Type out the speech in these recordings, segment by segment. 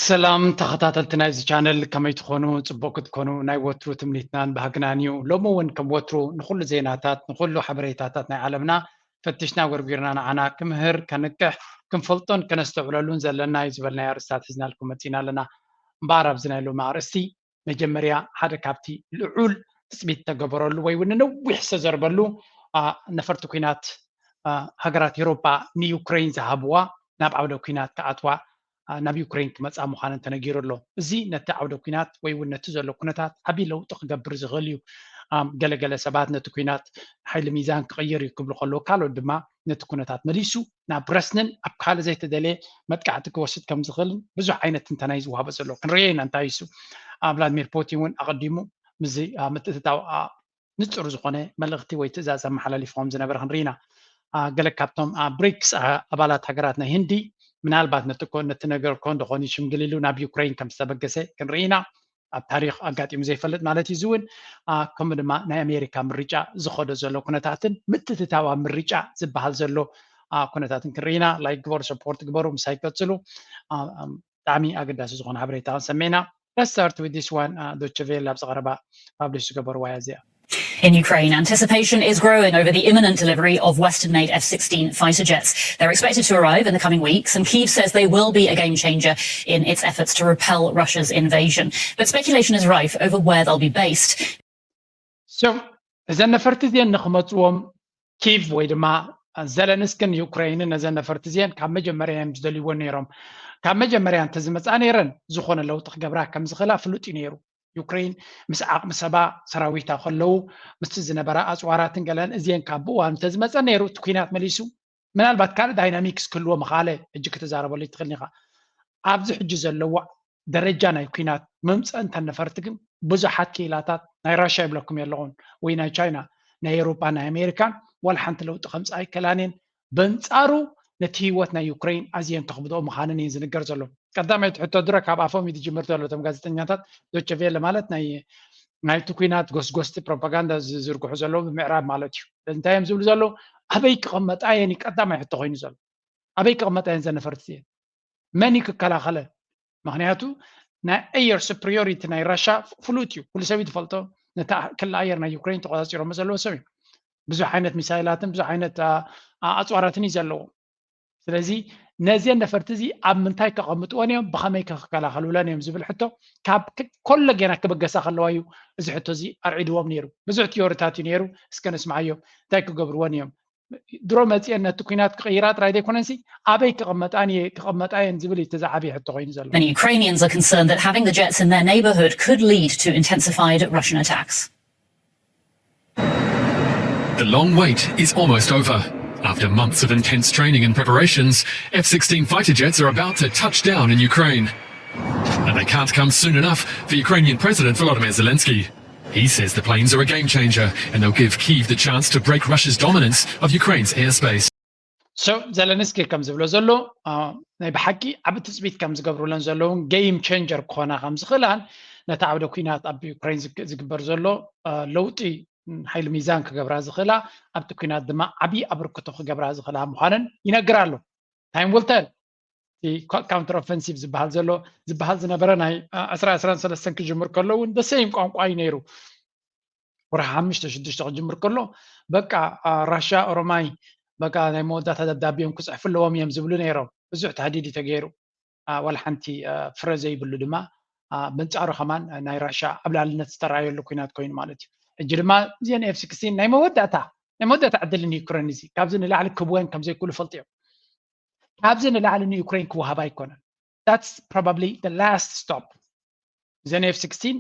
ሰላም ተኸታተልቲ ናይዚ ቻነል፣ ከመይ ትኾኑ? ጽቡቕ ክትኮኑ ናይ ወትሩ ትምኒትናን ባህግናን እዩ። ሎሚ እውን ከም ወትሩ ንኹሉ ዜናታት፣ ንኹሉ ሓበሬታታት ናይ ዓለምና ፈቲሽና ጎርጒርና ንዓና ክምህር፣ ከንቅሕ፣ ክንፈልጦን ከነስተውዕለሉን ዘለና እዩ ዝበልናዮ ኣርእስታት ሒዝናልኩም መጺና ኣለና። እምበኣር ኣብዚ ናይ ሎሚ ኣርእስቲ መጀመርያ ሓደ ካብቲ ልዑል ትጽቢት ተገበረሉ ወይ እውን ንነዊሕ ዝተዘርበሉ ነፈርቲ ኲናት ሃገራት ኤውሮጳ ንዩክሬን ዝሃብዋ ናብ ዓውደ ኲናት ክኣትዋ ናብ ዩክሬን ክመፃ ምዃነን ተነጊሩ ኣሎ። እዚ ነቲ ዓውደ ኲናት ወይ እውን ነቲ ዘሎ ኩነታት ዓብዪ ለውጢ ክገብር ዝኽእል እዩ። ገለገለ ሰባት ነቲ ኲናት ሓይሊ ሚዛን ክቕይር እዩ ክብሉ ከለዉ፣ ካልኦት ድማ ነቲ ኩነታት መሊሱ ናብ ረስንን ኣብ ካልእ ዘይተደለየ መጥቃዕቲ ክወስድ ከም ዝኽእልን ብዙሕ ዓይነት ትንተና እዩ ዝወሃቦ ዘሎ። ክንርእዮ ኢና እንታይ እዩ እሱ። ቭላድሚር ፑቲን እውን ኣቐዲሙ ምስዚ ምትእትታው ንፁር ዝኾነ መልእኽቲ ወይ ትእዛዝ ኣመሓላሊፉ ከም ዝነበረ ክንርኢ ኢና። ገለ ካብቶም ብሪክስ ኣባላት ሃገራት ናይ ህንዲ ምናልባት ነቲ ነገር ኮ እንደኾን ሽምግል ኢሉ ናብ ዩክሬን ከም ዝተበገሰ ክንርኢ ኢና። ኣብ ታሪኽ ኣጋጢሙ ዘይፈልጥ ማለት እዩ። እዚ እውን ከምኡ ድማ ናይ ኣሜሪካ ምርጫ ዝኸዶ ዘሎ ኩነታትን ምትእትታው ኣብ ምርጫ ዝበሃል ዘሎ ኩነታትን ክንርኢ ኢና። ላይክ ግበሩ፣ ሰፖርት ግበሩ፣ ምሳይ ቀፅሉ። ብጣዕሚ ኣገዳሲ ዝኾነ ሓበሬታ ክንሰምዕ ኢና። Let's start with this one. ዶቸ ቬለ ኣብ ዝቐረባ ፓብሊሽ ዝገበርዋ እያ እዚኣ። In Ukraine, anticipation is growing over the imminent delivery of Western-made F sixteen fighter jets. They're expected to arrive in the coming weeks, and Kyiv says they will be a game changer in its efforts to repel Russia's invasion. But speculation is rife over where they'll be based. So እዘን ነፈርቲ እዚአን ንክመፅዎም ኪቭ ወይ ድማ ዘለንስክን ዩክሬይንን ነዘን ነፈርቲ እዚአን ካብ መጀመርያ እዮም ዝደልይወን ነይሮም። ካብ መጀመርያ እንተዝመፃ ነይረን ዝኾነ ለውጢ ክገብራ ከም ዝኽእላ ፍሉጥ እዩ ነይሩ። ዩክሬን ምስ ዓቕሚ ሰባ ሰራዊታ ከለዉ ምስቲ ዝነበራ ኣፅዋራትን ገለን እዚአን ካብ ብእዋኑ እንተዝመፀ ነይሩ እቲ ኩናት መሊሱ ምናልባት ካልእ ዳይናሚክስ ክህልዎ ምኻለ ሕጂ ክትዛረበሉ ትኽእል ኢኻ። ኣብዚ ሕጂ ዘለዎ ደረጃ ናይ ኩናት መምፀእንተን ነፈርቲ ግን ብዙሓት ክኢላታት ናይ ራሽያ ይብለኩም የለኹን ወይ ናይ ቻይና ናይ ኤውሮጳ ናይ ኣሜሪካን ዋላ ሓንቲ ለውጢ ከምፅእ ኣይከላን እየን። በንፃሩ ነቲ ህይወት ናይ ዩክሬን ኣዝየን ተኽብድኦ ምዃነን እየን ዝንገር ዘሎ። ቀዳመይቲ ሕቶ ድሮ ካብ ኣፎም እዩ ዝጅምር ዘሎ እቶም ጋዜጠኛታት ዶቸ ቬለ ማለት ናይ ናይቲ ኩናት ጎስጎስቲ ፕሮፓጋንዳ ዝዝርግሑ ዘለዉ ብምዕራብ ማለት እዩ። እንታይ እዮም ዝብሉ ዘለዉ? ኣበይ ክቐመጣ እየን እዩ ቀዳማይ ሕቶ ኮይኑ ዘሎ። ኣበይ ክቕመጣ እየን ዘን ነፈርቲ እየን? መን እዩ ክከላኸለ? ምክንያቱ ናይ ኣየር ሱፕሪዮሪቲ ናይ ራሻ ፍሉጥ እዩ፣ ኩሉ ሰብ እዩ ዝፈልጦ። ነታ ክሊ ኣየር ናይ ዩክሬን ተቆፃፂሮሞ ዘለዎ ሰብ እዩ። ብዙሕ ዓይነት ሚሳይላትን ብዙሕ ዓይነት ኣፅዋራትን እዩ ዘለዎ። ስለዚ ነዚአን ነፈርቲ እዚ ኣብ ምንታይ ከቐምጥወን እዮም፣ ብኸመይ ከ ክከላኸሉለን እዮም ዝብል ሕቶ ካብ ኮሎ ጌና ክብገሳ ከለዋ እዩ እዚ ሕቶ እዚ ኣርዒድዎም ነይሩ። ብዙሕ ቲዮሪታት እዩ ነይሩ። እስከ ንስምዓዮም እንታይ ክገብርወን እዮም። ድሮ መፂአን ነቲ ኩናት ክቕይራ ጥራይ ዘይኮነንሲ ኣበይ ክቕመጣን እየ ክቕመጣ እየን ዝብል እዩ እቲ ዝዓበየ ሕቶ ኮይኑ ዘሎ። Many Ukrainians are concerned that having the jets in their neighborhood could lead to intensified Russian attacks. The long wait is almost over. After months of intense training and preparations, F sixteen fighter jets are about to touch down in Ukraine. And they can't come soon enough for Ukrainian President Volodymyr Zelensky. He says the planes are a game changer and they'll give Kyiv the chance to break Russia's dominance of Ukraine's airspace. So ዘለንስኪ ከም ዝብሎ ዘሎ ናይ ብሓቂ ዓቢ ትፅቢት ከም ዝገብሩለን ዘለውን ጌም ቼንጀር ክኾና ከም ዝኽእላን ነቲ ዓውደ ኩናት ኣብ ዩክሬን ዝግበር ዘሎ ለውጢ ሓይሊ ሚዛን ክገብራ ዝኽእላ ኣብቲ ኩናት ድማ ዓብዪ ኣበርክቶ ክገብራ ዝኽእላ ምዃነን ይነግር ኣሎ። ታይም ውል ተል እቲ ካውንተር ኦፈንሲቭ ዝበሃል ዘሎ ዝበሃል ዝነበረ ናይ ዕስራ ዕስራን ሰለስተን ክጅምር ከሎ እውን ደሰይም ቋንቋ እዩ ነይሩ። ወርሒ ሓሙሽተ ሽዱሽተ ክጅምር ከሎ በቃ ራሻ ኦሮማይ በቃ ናይ መወዳእታ ደብዳቤኦም ክፅሕፉ ኣለዎም እዮም ዝብሉ ነይሮም። ብዙሕ ታህዲድ እዩ ተገይሩ። ዋላ ሓንቲ ፍረ ዘይብሉ ድማ በንፃሩ ከማን ናይ ራሻ ኣብላልነት ዝተረኣየሉ ኩናት ኮይኑ ማለት እዩ። ሕጂ ድማ እዚአን ኤፍ ስክስቲን ናይ መወዳእታ ናይ መወዳእታ ዕድል ንዩክሬን እዚ ካብዚ ንላዕሊ ክብወን ከም ዘይክእሉ ፈልጥዮም። ካብዚ ንላዕሊ ንዩክሬን ክወሃባ ኣይኮነን። That's probably the last stop። እዘን ኤፍ ስክስቲን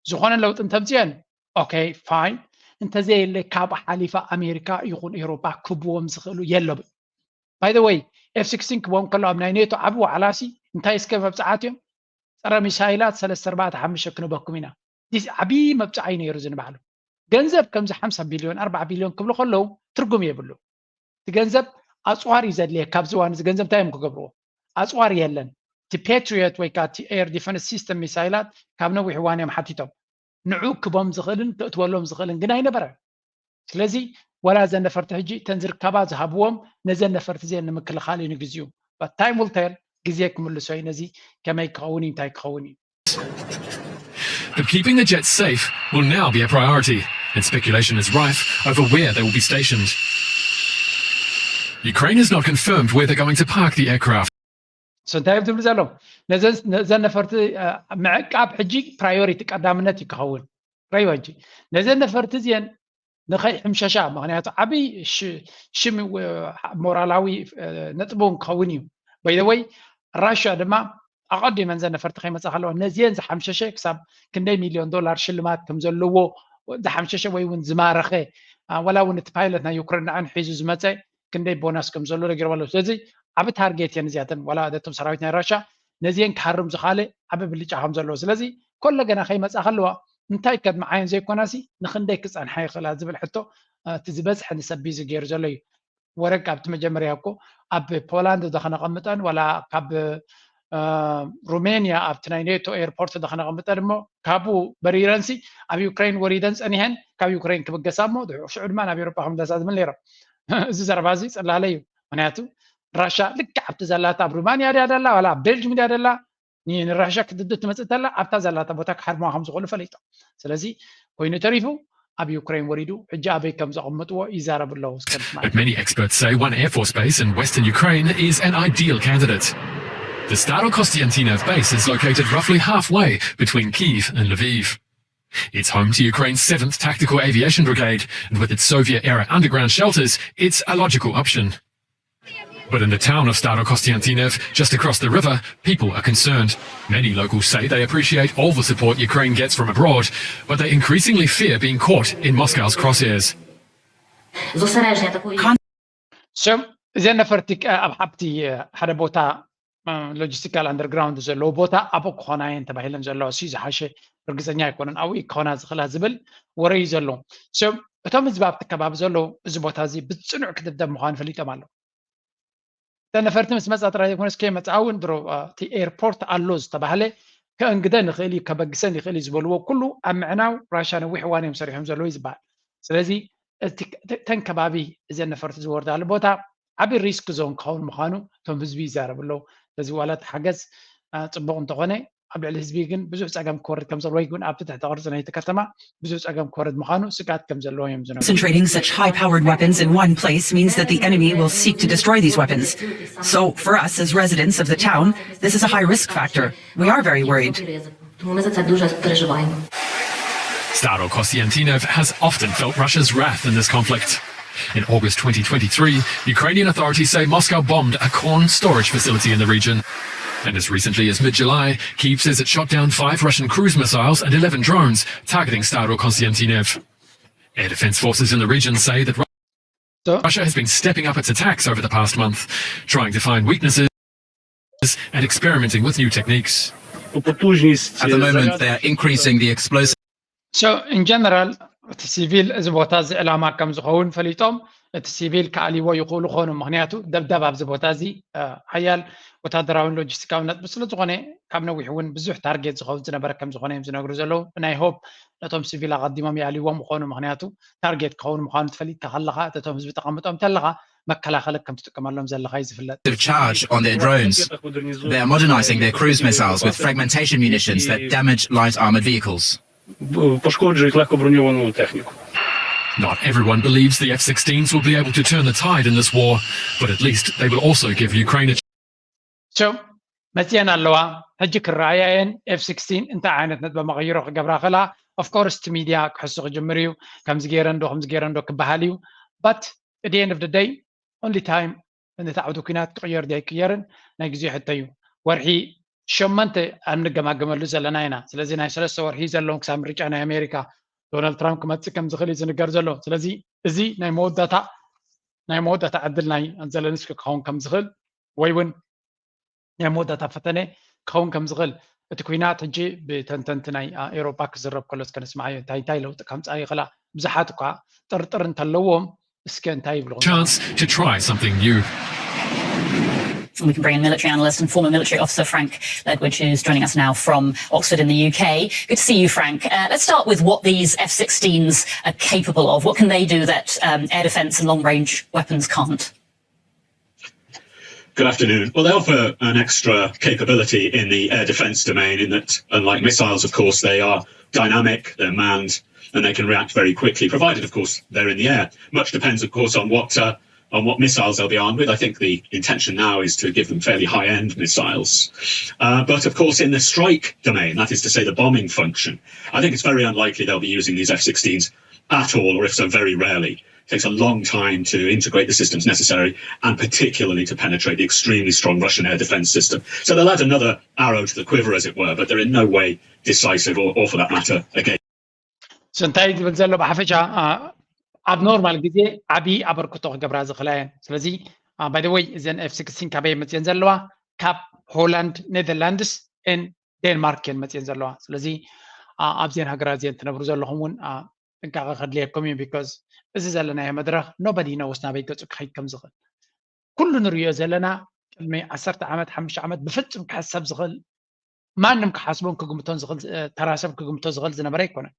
ዝኾነ ለውጢ እንተምፅኦን ኦኬ ፋይን፣ እንተዘየለ ካብ ሓሊፋ ኣሜሪካ ይኹን ኤውሮፓ ክብዎም ዝኽእሉ የለብን። By the way ኤፍ ስክስቲን ክብዎም ከሎ ኣብ ናይ ኔቶ ዓቢ ዋዕላሲ እንታይ እስከ መብፅዓት እዮም ጸረ ሚሳይላት ሰለስተ ኣርባዕተ ሓሙሽተ ክንበኩም ኢና። ዲስ ዓቢ መብፅዓ እዩ ነይሩ እዚ ንባዕሉ። ገንዘብ ከምዚ ሓምሳ ቢልዮን ኣርባዓ ቢልዮን ክብሉ ከለዉ ትርጉም የብሉ። እቲ ገንዘብ ኣፅዋር እዩ ዘድልየ። ካብዚ እዋን እዚ ገንዘብ እንታይ እዮም ክገብርዎ? ኣፅዋር የለን። እቲ ፔትሪዮት ወይ ከዓ እቲ ኤር ዲፈንስ ሲስተም ሚሳይላት ካብ ነዊሕ እዋን እዮም ሓቲቶም። ንዑ ክቦም ዝኽእልን ክእትወሎም ዝኽእልን ግን ኣይነበረን። ስለዚ ወላ እዘን ነፈርቲ ሕጂ እተን ዝርከባ ዝሃብዎም ነዘን ነፈርቲ እዚአን ንምክልኻል እዩ ንግዚኡ። But time will tell። ግዜ ክምልሶ እዩ። ነዚ ከመይ ክኸውን እዩ፣ እንታይ ክኸውን እዩ? But keeping the jets safe will now be a priority, and speculation is rife over where they will be stationed. Ukraine has not confirmed where they're going to park the aircraft. እንታይ እዮም ዝብሉ ዘለዉ? ነዘን ነፈርቲ ምዕቃብ ሕጂ ፕራዮሪቲ፣ ቀዳምነት እዩ ክኸውን። ረይዋ ሕጂ ነዘን ነፈርቲ እዚአን ንኸይሕምሸሻ፣ ምክንያቱ ዓብይ ሽም ሞራላዊ ነጥቢ እውን ክኸውን እዩ። በይደወይ ራሽያ ድማ ኣቐዲመን ዘን ነፈርቲ ከይመፃ ከለዋ ነዚአን ዝሓምሸሸ ክሳብ ክንደይ ሚሊዮን ዶላር ሽልማት ከም ዘለዎ፣ ዝሓምሸሸ ወይ እውን ዝማረኸ፣ ወላ እውን እቲ ፓይለት ናይ ዩክሬን ንዐን ሒዙ ዝመፀ ክንደይ ቦናስ ከም ዘሎ ነጊርዋ ኣለዉ። ስለዚ ዓብ ታርጌት እየን እዚኣተን፣ ዋላ ደቶም ሰራዊት ናይ ራሻ ነዚአን ክሃርም ዝኻለ ዓብ ብልጫ ከም ዘለዎ። ስለዚ ኮሎ ገና ከይመፃ ከለዋ እንታይ ከድምዓየን ዘይኮናሲ ንክንደይ ክፀንሓ ይኽእላ ዝብል ሕቶ እቲ ዝበዝሐ ንሰብ ቢዚ ገይሩ ዘሎ እዩ። ወረግ ኣብቲ መጀመርያ እኮ ኣብ ፖላንድ ዶ ከነቐምጠን ዋላ ካብ ሩሜንያ ኣብቲ ናይ ኔቶ ኤርፖርት ዶ ከነቐምጠን እሞ ካብኡ በሪረንሲ ኣብ ዩክሬን ወሪደን ፀኒሐን ካብ ዩክሬን ክብገሳ እሞ ሽዑ ድማ ናብ ኤሮጳ ክምለሳ ዝብል ነይሮም። እዚ ዘረባ እዚ ፅላለ እዩ። ምክንያቱ ራሻ ልክዕ ኣብቲ ዘላታ ኣብ ሩማንያ ድያ ደላ ዋላ ኣብ ቤልጅም ድያ ደላ ንራሻ ክትድብ ትመፅእ ተላ ኣብታ ዘላታ ቦታ ክሓርምዋ ከም ዝኽእሉ ፈሊጦም። ስለዚ ኮይኑ ተሪፉ ኣብ ዩክሬን ወሪዱ ሕጂ ኣበይ ከም ዘቐምጥዎ ይዛረቡ ኣለዉ። እስከ ንስማዕ። But many experts say one air force base in western Ukraine is an ideal candidate. The Staro Kostiantinev base is located roughly halfway between Kyiv and Lviv. It's home to Ukraine's seventh Tactical Aviation Brigade, and with its Soviet era underground shelters, it's a logical option. But in the town of Staro Kostiantinev, just across the river, people are concerned. Many locals say they appreciate all the support Ukraine gets from abroad, but they increasingly fear being caught in Moscow's crosshairs. З осередження такої So እዘን ነፈርቲ ኣብ ሓብቲ ሓደ ቦታ ሎጂስቲካል ኣንደርግራውንድ ዘለዎ ቦታ ኣብኡ ክኾና እየን ተባሂለን ዘለዋ ሲ ዝሓሸ ርግፀኛ ኣይኮነን። ኣብኡ ክኾና ዝኽእላ ዝብል ወረ እዩ ዘሎ። So እቶም ህዝቢ ኣብቲ ከባቢ ዘለዉ እዚ ቦታ እዚ ብፅኑዕ ክድብደብ ምዃኑ ፈሊጦም ኣለዉ። እተን ነፈርቲ ምስ መፃ ጥራይ ዘይኮነስ ከይመፅኣ እውን ድሮ እቲ ኤርፖርት ኣሎ ዝተባህለ ከእንግደን ይኽእል እዩ ከበግሰን ይኽእል እዩ ዝበልዎ ኩሉ ኣብ ምዕናው ራሻ ነዊሕ እዋን እዮም ሰሪሖም ዘለዉ እዩ ዝበሃል። ስለዚ እተን ከባቢ እዘን ነፈርቲ ዝወርዳሉ ቦታ ዓብዪ ሪስክ ዞን ክኸውን ምዃኑ እቶም ህዝቢ ይዛረቡ ኣለዉ። ስለዚ ዋላ እቲ ሓገዝ ፅቡቕ እንተኾነ ኣብ ልዕሊ ህዝቢ ግን ብዙሕ ፀገም ክወርድ ከም ዘለዎ ወይ ግን ኣብቲ ትሕቲ ቅርፂ ናይቲ ከተማ ብዙሕ ፀገም ክወርድ ምዃኑ ስግኣት ከም ዘለዎ እዮም ዝነግሩ። Concentrating such high powered weapons in one place means that the enemy will seek to destroy these weapons. So, for us as residents of the town, this is a high risk factor. We are very worried. Тому ми за це дуже переживаємо. Staro Kostiantinov has often felt Russia's wrath in this conflict. In August twenty twenty-three, Ukrainian authorities say Moscow bombed a corn storage facility in the region. And as recently as mid July, Kyiv says it shot down five Russian cruise missiles and eleven drones targeting Staro Kostiantinov. Air defense forces in the region say that Russia has been stepping up its attacks over the past month, trying to find weaknesses and experimenting with new techniques. At the moment, they're increasing the explosive. So in general እቲ ሲቪል እዚ ቦታ እዚ ዕላማ ከም ዝኸውን ፈሊጦም እቲ ሲቪል ክኣልይዎ ይኽእሉ ኾኑ። ምክንያቱ ደብዳብ ኣብዚ ቦታ እዚ ሓያል ወታደራዊን ሎጂስቲካዊ ነጥቢ ስለ ዝኾነ ካብ ነዊሕ እውን ብዙሕ ታርጌት ዝኸውን ዝነበረ ከም ዝኾነ እዮም ዝነግሩ ዘለዉ። ብናይ ሆፕ ነቶም ሲቪል ኣቐዲሞም ይኣልይዎም ኾኑ። ምክንያቱ ታርጌት ክኸውን ምዃኑ ትፈሊጥካ ከለኻ እቶም ህዝቢ ተቐምጦም ተለኻ መከላኸሊ ከም ትጥቀመሎም ዘለኻ እዩ ዝፍለጥ። Charge on their drones. They are modernizing their cruise missiles with fragmentation munitions that damage light armored vehicles. Пошкоджують легко броньовану техніку. Not everyone believes the F sixteens will be able to turn the tide in this war, but at least they will also give Ukraine a So መፅየን ኣለዋ ሕጂ ክረኣያ እየን። ኤፍ ሲክስቲን እንታይ ዓይነት ነጥበ መቐይሮ ክገብራ ከላ ኦፍኮርስ እቲ ሚድያ ክሕሱ ክጅምር እዩ። ከምዚ ገይረን ዶ ከምዚ ገይረን ዶ ክበሃል እዩ። But at the end of the day only time ነቲ ዓውዲ ኩናት ክቕየር ዘይቅየርን ናይ ግዜ ሕቶ እዩ። ወርሒ ሸመንተ ኣብ ንገማገመሉ ዘለና ኢና። ስለዚ ናይ ሰለስተ ወርሒ ዘለዎም ክሳብ ምርጫ ናይ ኣሜሪካ ዶናልድ ትራምፕ ክመፅእ ከም ዝኽእል እዩ ዝንገር ዘሎ። ስለዚ እዚ ናይ መወዳእታ ናይ መወዳእታ ዕድል ናይ ዘለንስኪ ክኸውን ከም ዝኽእል ወይ እውን ናይ መወዳእታ ፈተነ ክኸውን ከም ዝኽእል እቲ ኩናት ሕጂ ብተንተንቲ ናይ ኤውሮጳ ክዝረብ ከሎ እስከ ንስምዓዮ። እንታይ እንታይ ለውጢ ከምፅኣ ይኽእላ? ብዙሓት እኳ ጥርጥር እንተለዎም እስከ እንታይ ይብሉ? Chance to try something new. We can bring in military analyst and former military officer Frank Ledwidge, who's joining us now from Oxford in the U K. Good to see you, Frank. Uh, let's start with what these F sixteens are capable of. What can they do that um, air defence and long range weapons can't? Good afternoon. Well, they offer an extra capability in the air defense domain in that, unlike missiles, of course, they are dynamic, they're manned, and they can react very quickly, provided, of course, they're in the air. Much depends, of course, on what uh, on what missiles they'll be armed with. I think the intention now is to give them fairly high-end missiles. Uh, but of course, in the strike domain, that is to say the bombing function, I think it's very unlikely they'll be using these F sixteens at all, or if so, very rarely. It takes a long time to integrate the systems necessary, and particularly to penetrate the extremely strong Russian air defense system. So they'll add another arrow to the quiver, as it were, but they're in no way decisive or, or for that matter, again. So እንታይ ዝብል ዘሎ ብሓፈሻ ኣብ ኖርማል ግዜ ዓብዪ ኣበርክቶ ክገብራ ዝኽእላ እየን። ስለዚ ባይ ወይ እዘን ኤፍ ስክስቲን ካበይ መፅየን ዘለዋ? ካብ ሆላንድ፣ ኔዘርላንድስ ን ዴንማርክ እየን መፅየን ዘለዋ። ስለዚ ኣብዚአን ሃገራት እዚአን ትነብሩ ዘለኹም እውን ጥንቃቐ ከድልየኩም እዩ። ቢኮዝ እዚ ዘለናዮ መድረኽ ኖበዲ ነውስ ናበይ ገፁ ክኸይድ ከም ዝኽእል ኩሉ ንሪኦ ዘለና ቅድሚ ዓሰርተ ዓመት ሓሙሽተ ዓመት ብፍፁም ክሕሰብ ዝኽእል ማንም ክሓስቦን ክግምቶን ዝኽእል ተራ ሰብ ክግምቶ ዝኽእል ዝነበረ ኣይኮነን።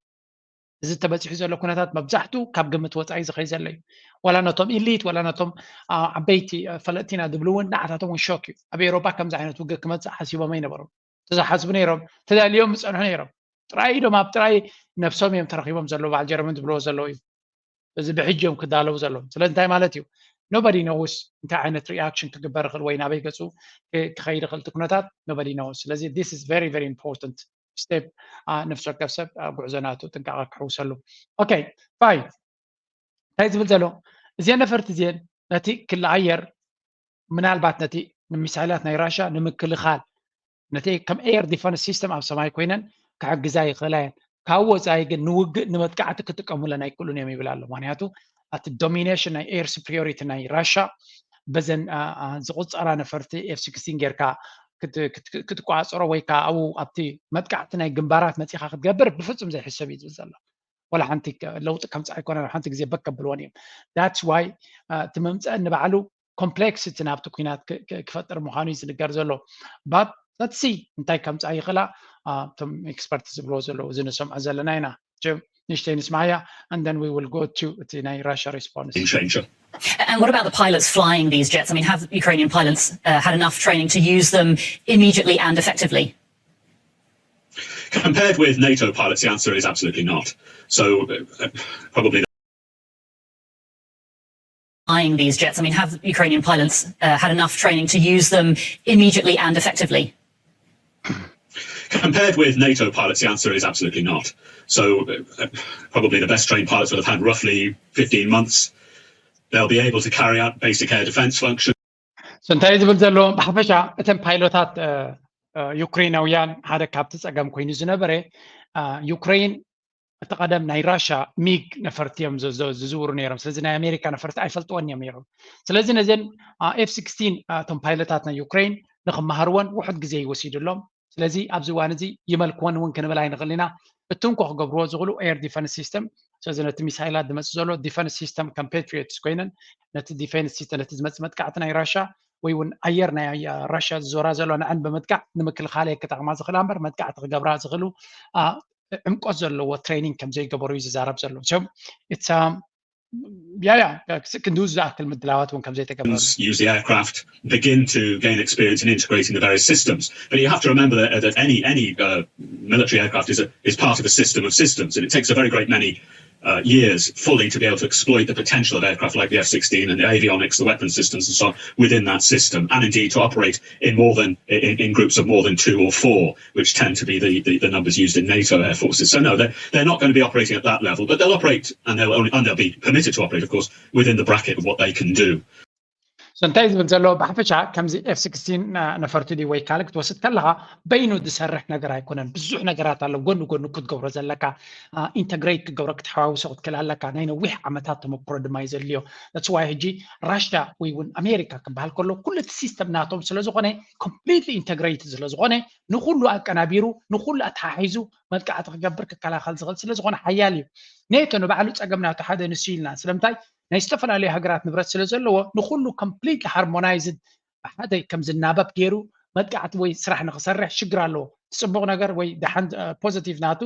እዚ ተበፂሑ ዘሎ ኩነታት መብዛሕቱ ካብ ግምት ወፃኢ ዝኸይ ዘሎ እዩ። ዋላ ነቶም ኢሊት ዋላ ነቶም ዓበይቲ ፈለጥቲና ዝብሉ እውን ንዓታቶም እውን ሾክ እዩ። ኣብ ኤሮፓ ከምዚ ዓይነት ውግእ ክመፅእ ሓሲቦም ኣይነበሩም። ተዝሓስቡ ነይሮም ተዳልዮም ምፀንሑ ነይሮም። ጥራይ ኢዶም ኣብ ጥራይ ነብሶም እዮም ተረኪቦም ዘለዉ በዓል ጀርመን ዝብልዎ ዘለዉ እዩ። እዚ ብሕጂ እዮም ክዳለዉ ዘለዉ። ስለዚ እንታይ ማለት እዩ? ኖበዲ ነውስ እንታይ ዓይነት ሪኣክሽን ክግበር ይኽእል ወይ ናበይ ገፁ ክኸይድ ይኽእል እቲ ኩነታት ኖበዲ ነውስ። ስለዚ this is very very important step። ነፍሲ ወከፍ ሰብ ጉዕዞ ናቱ ጥንቃቐ ክሕውሰሉ። ኦኬ ፋይ እንታይ ዝብል ዘሎ እዚአን ነፈርቲ እዚአን ነቲ ክሊ ኣየር ምናልባት ነቲ ንሚሳይላት ናይ ራሻ ንምክልኻል ነቲ ከም ኤር ዲፈንስ ሲስተም ኣብ ሰማይ ኮይነን ክሕግዛ ይኽእላ እየን። ካብ ወፃኢ ግን ንውግእ ንመጥቃዕቲ ክጥቀሙለን ኣይክእሉን እዮም ይብል ኣሎ። ምክንያቱ ኣቲ ዶሚኔሽን ናይ ኤር ሱፕሪዮሪቲ ናይ ራሻ በዘን ዝቁፀራ ነፈርቲ ኤፍ ስክስቲን ጌርካ ክትቋፀሮ ወይ ከዓ ኣብኡ ኣብቲ መጥቃዕቲ ናይ ግንባራት መፂኻ ክትገብር ብፍፁም ዘይሕሰብ እዩ ዝብል ዘሎ። ወላ ሓንቲ ለውጢ ከምፅእ ኣይኮነን። ሓንቲ ግዜ በክ ከብልዎን እዮም። That's why እቲ መምፀእ ንባዕሉ ኮምፕሌክሲቲ ናብቲ ኩናት ክፈጥር ምዃኑ እዩ ዝንገር ዘሎ። But let's see እንታይ ከምፅኣ ይኽእላ። እቶም ኤክስፐርት ዝብልዎ ዘለዉ እዚ ንሰምዖ ዘለና ኢና። ንእሽተይ ንስማያ and then we will go to እቲ ናይ ራሻ ሪስፖንስ። Game changer. And what about the pilots flying these jets? I mean, have Ukrainian pilots uh, had enough training to use them immediately and effectively? Compared with NATO pilots, the answer is absolutely not. So uh, probably flying these jets. I mean, have Ukrainian pilots uh, had enough training to use them immediately and effectively? Compared with NATO pilots, the answer is absolutely not. So uh, probably the best trained pilots will have had roughly fifteen months. They'll be able to carry out basic air defense function. So እንታይ ዝብል ዘሎ ብሓፈሻ እተን ፓይሎታት ዩክሬናውያን ሓደ ካብቲ ፀገም ኮይኑ ዝነበረ ዩክሬን እቲ ቀደም ናይ ራሻ ሚግ ነፈርቲ እዮም ዝዝውሩ ነይሮም። ስለዚ ናይ ኣሜሪካ ነፈርቲ ኣይፈልጥዎን እዮም ነይሮም። ስለዚ ነዘን ኤፍ ስክስቲን እቶም ፓይለታት ናይ ዩክሬን ንክመሃርዎን ውሑድ ግዜ ይወሲድሎም። ስለዚ ኣብዚ እዋን እዚ ይመልክዎን እውን ክንብል ኣይንኽእል ኢና። እትንኮ ክገብርዎ ዝኽእሉ ኤር ዲፈንስ ሲስተም ስለዚ ነቲ ሚሳይላት ዝመፅእ ዘሎ ዲፈንስ ሲስተም ከም ፓትሪዮትስ ኮይነን ነቲ ዲፈንስ ሲስተም ነቲ ዝመፅእ መጥቃዕቲ ናይ ራሻ ወይ እውን ኣየር ናይ ራሻ ዝዞራ ዘሎ ንዐን ብምጥቃዕ ንምክልኻል ክጠቕማ ዝኽእላ እምበር መጥቃዕቲ ክገብራ ዝኽእሉ ዕምቆት ዘለዎ ትሬኒንግ ከም ዘይገበሩ እዩ ዝዛረብ ዘሎ። ያ ያ ክንድኡ ዝኣክል ምድላዋት እውን ከም ዘይተገበሩ use the aircraft, begin to gain experience in integrating the various systems. But you have to remember that, that any any uh, military aircraft is a, is part of a system of systems, and it takes a very great many uh, years fully to be able to exploit the potential of aircraft like the F sixteen and the avionics, the weapon systems, and so on within that system, and indeed to operate in more than in, in groups of more than two or four, which tend to be the, the, the numbers used in NATO air forces. So no, they're, they're not going to be operating at that level, but they'll operate and they'll only, and they'll be permitted to operate, of course, within the bracket of what they can do. So እንታይ ዝብል ዘሎ ብሓፈሻ ከምዚ ኤፍ ስክስቲን ነፈርቲ ድዩ ወይ ካልእ ክትወስድ ከለኻ በይኑ ዝሰርሕ ነገር ኣይኮነን። ብዙሕ ነገራት ኣሎ ጎኒ ጎኒ ክትገብሮ ዘለካ፣ ኢንተግሬት ክትገብሮ ክትሓዋውሶ ክትክእል ኣለካ። ናይ ነዊሕ ዓመታት ተመክሮ ድማ እዩ ዘድልዮ። That's why ሕጂ ራሽያ ወይ እውን ኣሜሪካ ክበሃል ከሎ ኩሉ እቲ ሲስተም ናቶም ስለዝኾነ ኮምፕሊትሊ ኢንተግሬትድ ስለዝኾነ ንኩሉ ኣቀናቢሩ ንኩሉ ኣተሓሒዙ መጥቃዕቲ ክገብር ክከላኸል ዝኽእል ስለዝኾነ ሓያል እዩ። ኔቶ ንባዕሉ ፀገም ናቱ ሓደ ንሱ ኢልና ስለምንታይ ናይ ዝተፈላለዩ ሃገራት ንብረት ስለ ዘለዎ ንኩሉ ኮምፕሊትሊ ሃርሞናይዝድ ብሓደ ከም ዝናበብ ገይሩ መጥቃዕቲ ወይ ስራሕ ንክሰርሕ ሽግር ኣለዎ። እቲ ፅቡቅ ነገር ወይ ደሓን ፖዚቲቭ ናቱ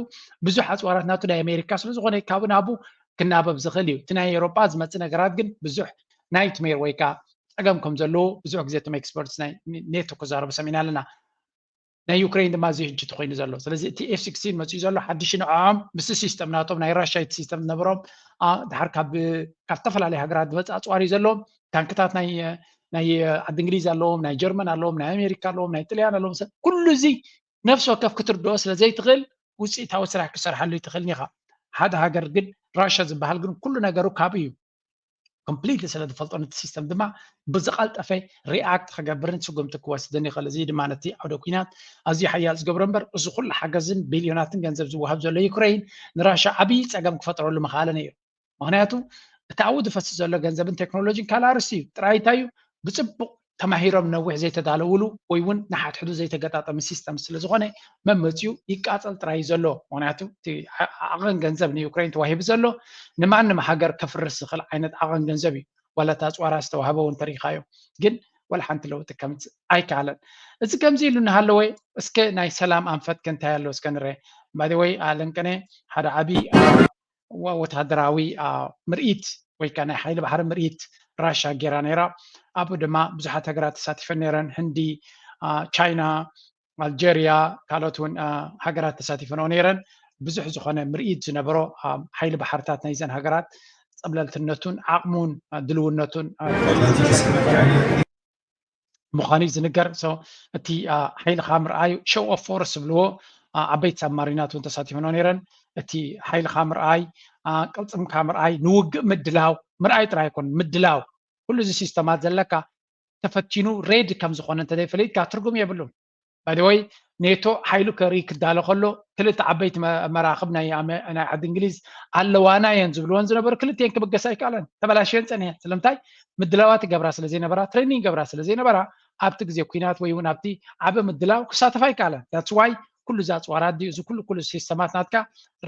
ብዙሕ ኣፅዋራት ናቱ ናይ ኣሜሪካ ስለዝኮነ ካብኡ ናብኡ ክናበብ ዝኽእል እዩ። እቲ ናይ ኤውሮጳ ዝመፅእ ነገራት ግን ብዙሕ ናይትሜር ወይ ከዓ ፀገም ከም ዘለዎ ብዙሕ ግዜ እቶም ኤክስፐርትስ ናይ ኔቶ ክዛረቡ ሰሚዕና ኣለና። ናይ ዩክሬን ድማ እዚ ሕጂ እቲ ኮይኑ ዘሎ። ስለዚ እቲ ኤፍ ሲክስቲን መፅኡ ዘሎ ሓድሽ ንዕኦም ምስ ሲስተም ናቶም ናይ ራሻ እቲ ሲስተም ዝነበሮም ድሓር ካብ ካብ ዝተፈላለዩ ሃገራት ዝመፅእ ኣፅዋር እዩ ዘለዎም። ታንክታት ናይ ናይ ዓዲ እንግሊዝ ኣለዎም፣ ናይ ጀርመን ኣለዎም፣ ናይ ኣሜሪካ ኣለዎም፣ ናይ ጥልያን ኣለዎም። ሰብ ኩሉ እዚ ነፍሲ ወከፍ ክትርድኦ ስለ ዘይትኽእል ውፅኢታዊ ስራሕ ክሰርሓሉ ይትኽእል ኢኻ። ሓደ ሃገር ግን ራሻ ዝበሃል ግን ኩሉ ነገሩ ካብ እዩ ኮምፕሊትሊ ስለ ዝፈልጦ ነቲ ሲስተም ድማ ብዝቐልጠፈ ሪኣክት ክገብርን ስጉምቲ ክወስድን ይኽእል። እዚ ድማ ነቲ ዓውደ ኩናት ኣዝዩ ሓያል ዝገብሮ እምበር እዚ ኩሉ ሓገዝን ቢልዮናትን ገንዘብ ዝወሃብ ዘሎ ዩክሬን ንራሻ ዓብዪ ፀገም ክፈጥረሉ ምኽኣለ ነይሩ። ምክንያቱ እቲ ኣብኡ ዝፈስስ ዘሎ ገንዘብን ቴክኖሎጂን ካልእ ኣርእስቲ እዩ። ጥራይ እንታይ እዩ ብፅቡቕ ተማሂሮም ነዊሕ ዘይተዳለውሉ ወይ እውን ንሓድሕዱ ዘይተገጣጠመ ሲስተም ስለዝኾነ መመፅኡ ይቃፀል ጥራይ እዩ ዘሎ። ምክንያቱ እቲ ዓቐን ገንዘብ ንዩክሬን ተዋሂቡ ዘሎ ንማንም ሃገር ከፍርስ ዝኽእል ዓይነት ዓቐን ገንዘብ እዩ። ዋላ እቲ ኣፅዋራ ዝተዋህበ እውን ተሪኻዮ ግን ዋላ ሓንቲ ለውጢ ከምፅእ ኣይከኣለን። እዚ ከምዚ ኢሉ እናሃለወ እስከ ናይ ሰላም ኣንፈት ከ እንታይ ኣሎ እስከ ንርአ። ባይወይ ኣለንቀነ ሓደ ዓብዪ ወታደራዊ ምርኢት ወይ ከዓ ናይ ሓይሊ ባሕሪ ምርኢት ራሻ ጌራ ነይራ። ኣብኡ ድማ ብዙሓት ሃገራት ተሳቲፈን ነይረን። ህንዲ፣ ቻይና፣ ኣልጀርያ፣ ካልኦት እውን ሃገራት ተሳቲፈንኦ ነይረን። ብዙሕ ዝኾነ ምርኢት ዝነበሮ ሓይሊ ባሕርታት ናይዘን ሃገራት ፀብለልትነቱን ዓቕሙን ድልውነቱን ምዃኑ እዩ ዝንገር። እቲ ሓይልኻ ምርኣይ ሾው ኦፍ ፎርስ ዝብልዎ ዓበይቲ ሳብማሪናት እውን ተሳቲፈንኦ ነይረን። እቲ ሓይልኻ ምርኣይ ቅልፅምካ ምርኣይ ንውግእ ምድላው ምርኣይ ጥራይ ኣይኮን ምድላው ኩሉ እዚ ሲስተማት ዘለካ ተፈቲኑ ሬዲ ከም ዝኾነ እንተዘይፈሊጥካ ትርጉም የብሉን። ባይደወይ ኔቶ ሓይሉ ከርኢ ክዳሎ ከሎ ክልተ ዓበይቲ መራኽብ ናይ ዓዲ እንግሊዝ ኣለዋና እየን ዝብልወን ዝነበሩ ክልተን ክብገሳ ኣይከኣለን ተበላሽየን ፀኒሐን። ስለምንታይ ምድላዋት ይገብራ ስለዘይነበራ ትሬኒንግ ይገብራ ስለዘይነበራ ኣብቲ ግዜ ኩናት ወይ እውን ኣብቲ ዓበ ምድላው ክሳተፍ ኣይከኣለን። ዳትስ ዋይ ኩሉ እዚ ኣፅዋራት ድዩ እዚ ኩሉ ኩሉ ሲስተማት ናትካ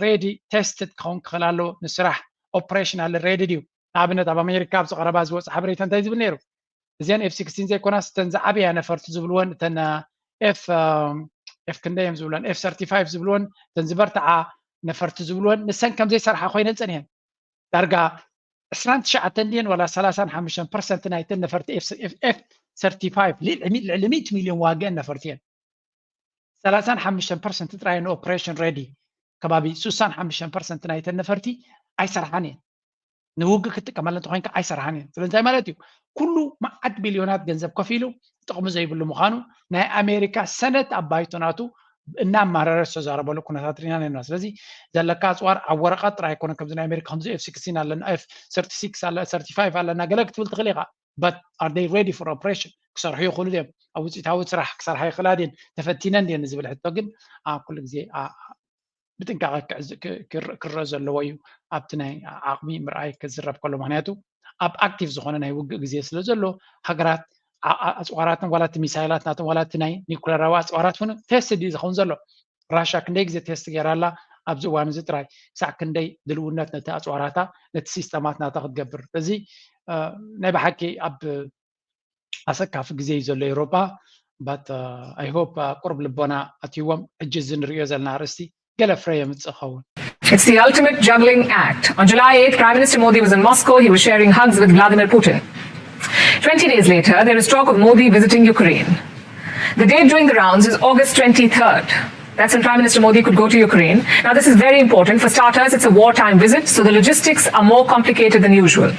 ሬዲ ቴስትድ ክኸውን ክኽእል ኣለዎ። ንስራሕ ኦፕሬሽናል ሬዲ ድዩ? ንኣብነት ኣብ ኣሜሪካ ኣብዚ ቀረባ ዝወፅ ሓበሬታ እንታይ ዝብል ነይሩ? እዚን ኤፍ ሲክስቲን ዘይኮናስ እተን ዝዓበያ ነፈርቲ ዝብልወን እተን ኤፍ ኤፍ ክንደይ እዮም ዝብለን ኤፍ ሰርቲፋይቭ ዝብልወን እተን ዝበርትዓ ነፈርቲ ዝብልወን ንሰን ከም ዘይሰርሓ ኮይነን ፀኒሐን። ዳርጋ ዕስራን ትሽዓተን ድየን ዋላ ሰላሳን ሓሙሽተን ፐርሰንት ናይተን ነፈርቲ ኤፍ ሰርቲፋይቭ ልዕሊ ሚእቲ ሚልዮን ዋግአን ነፈርቲ እየን። ሰላሳን ሓሙሽተን ፐርሰንት ጥራይ ንኦፕሬሽን ሬዲ ከባቢ ሱሳን ሓሙሽተን ፐርሰንት ናይተን ነፈርቲ ኣይሰርሓን እየን። ንውግእ ክትጥቀመለን እንተኮይንካ ኣይሰርሓን እየን። ስለዚ እንታይ ማለት እዩ? ኩሉ መዓት ቢልዮናት ገንዘብ ከፊሉ ጥቕሚ ዘይብሉ ምዃኑ ናይ ኣሜሪካ ሰነት ኣብ ባይቶ ናቱ እናማረረ ዝተዛረበሉ ኩነታት ሪና ነና። ስለዚ ዘለካ ኣፅዋር ኣብ ወረቐት ጥራይ ኣይኮነ ከምዚ ናይ ኣሜሪካ ከምዚ ኤፍ ሲክስቲን ኣለና ኤፍ ሰርቲ ሲክስ ኣለ ሰርቲ ፋይቭ ኣለና ገለ ክትብል ትኽእል ኢኻ። But are they ready for operation? ክሰርሑ ይኽእሉ ድዮም? ኣብ ውፅኢታዊ ስራሕ ክሰርሓ ይኽእላ ድየን? ተፈቲነን ድየን ዝብል ሕቶ ግን ኩሉ ግዜ ብጥንቃቐ ክረአ ዘለዎ እዩ። ኣብቲ ናይ ዓቕሚ ምርኣይ ክዝረብ ከሎ ምክንያቱ ኣብ ኣክቲቭ ዝኾነ ናይ ውግእ ግዜ ስለ ዘሎ ሃገራት ኣፅዋራትን ዋላ እቲ ሚሳይላት ናቶም ዋላ እቲ ናይ ኒኩለራዊ ኣፅዋራት ውን ቴስት ድዩ ዝኸውን ዘሎ? ራሻ ክንደይ ግዜ ቴስት ገይራ ኣላ ኣብዚ እዋን እዚ ጥራይ ክሳዕ ክንደይ ድልውነት ነቲ ኣፅዋራታ ነቲ ሲስተማት ናታ ክትገብር እዚ ናይ ብሓቂ ኣብ ኣሰካፊ ግዜ እዩ ዘሎ ኤውሮጳ but I hope ቁሩብ ልቦና ኣትይዎም ሕጂ እዚ ንሪኦ ዘለና ኣርእስቲ ገለ ፍረ የምፅእ ኸውን። It's the ultimate juggling act. On July eighth, Prime Minister Modi was in Moscow. He was sharing hugs with Vladimir Putin. Twenty days later, there is talk of Modi visiting Ukraine. The date doing the rounds is August twenty-third. That's when Prime Minister Modi could go to Ukraine. Now, this is very important. For starters, it's a wartime visit, so the logistics are more complicated than usual.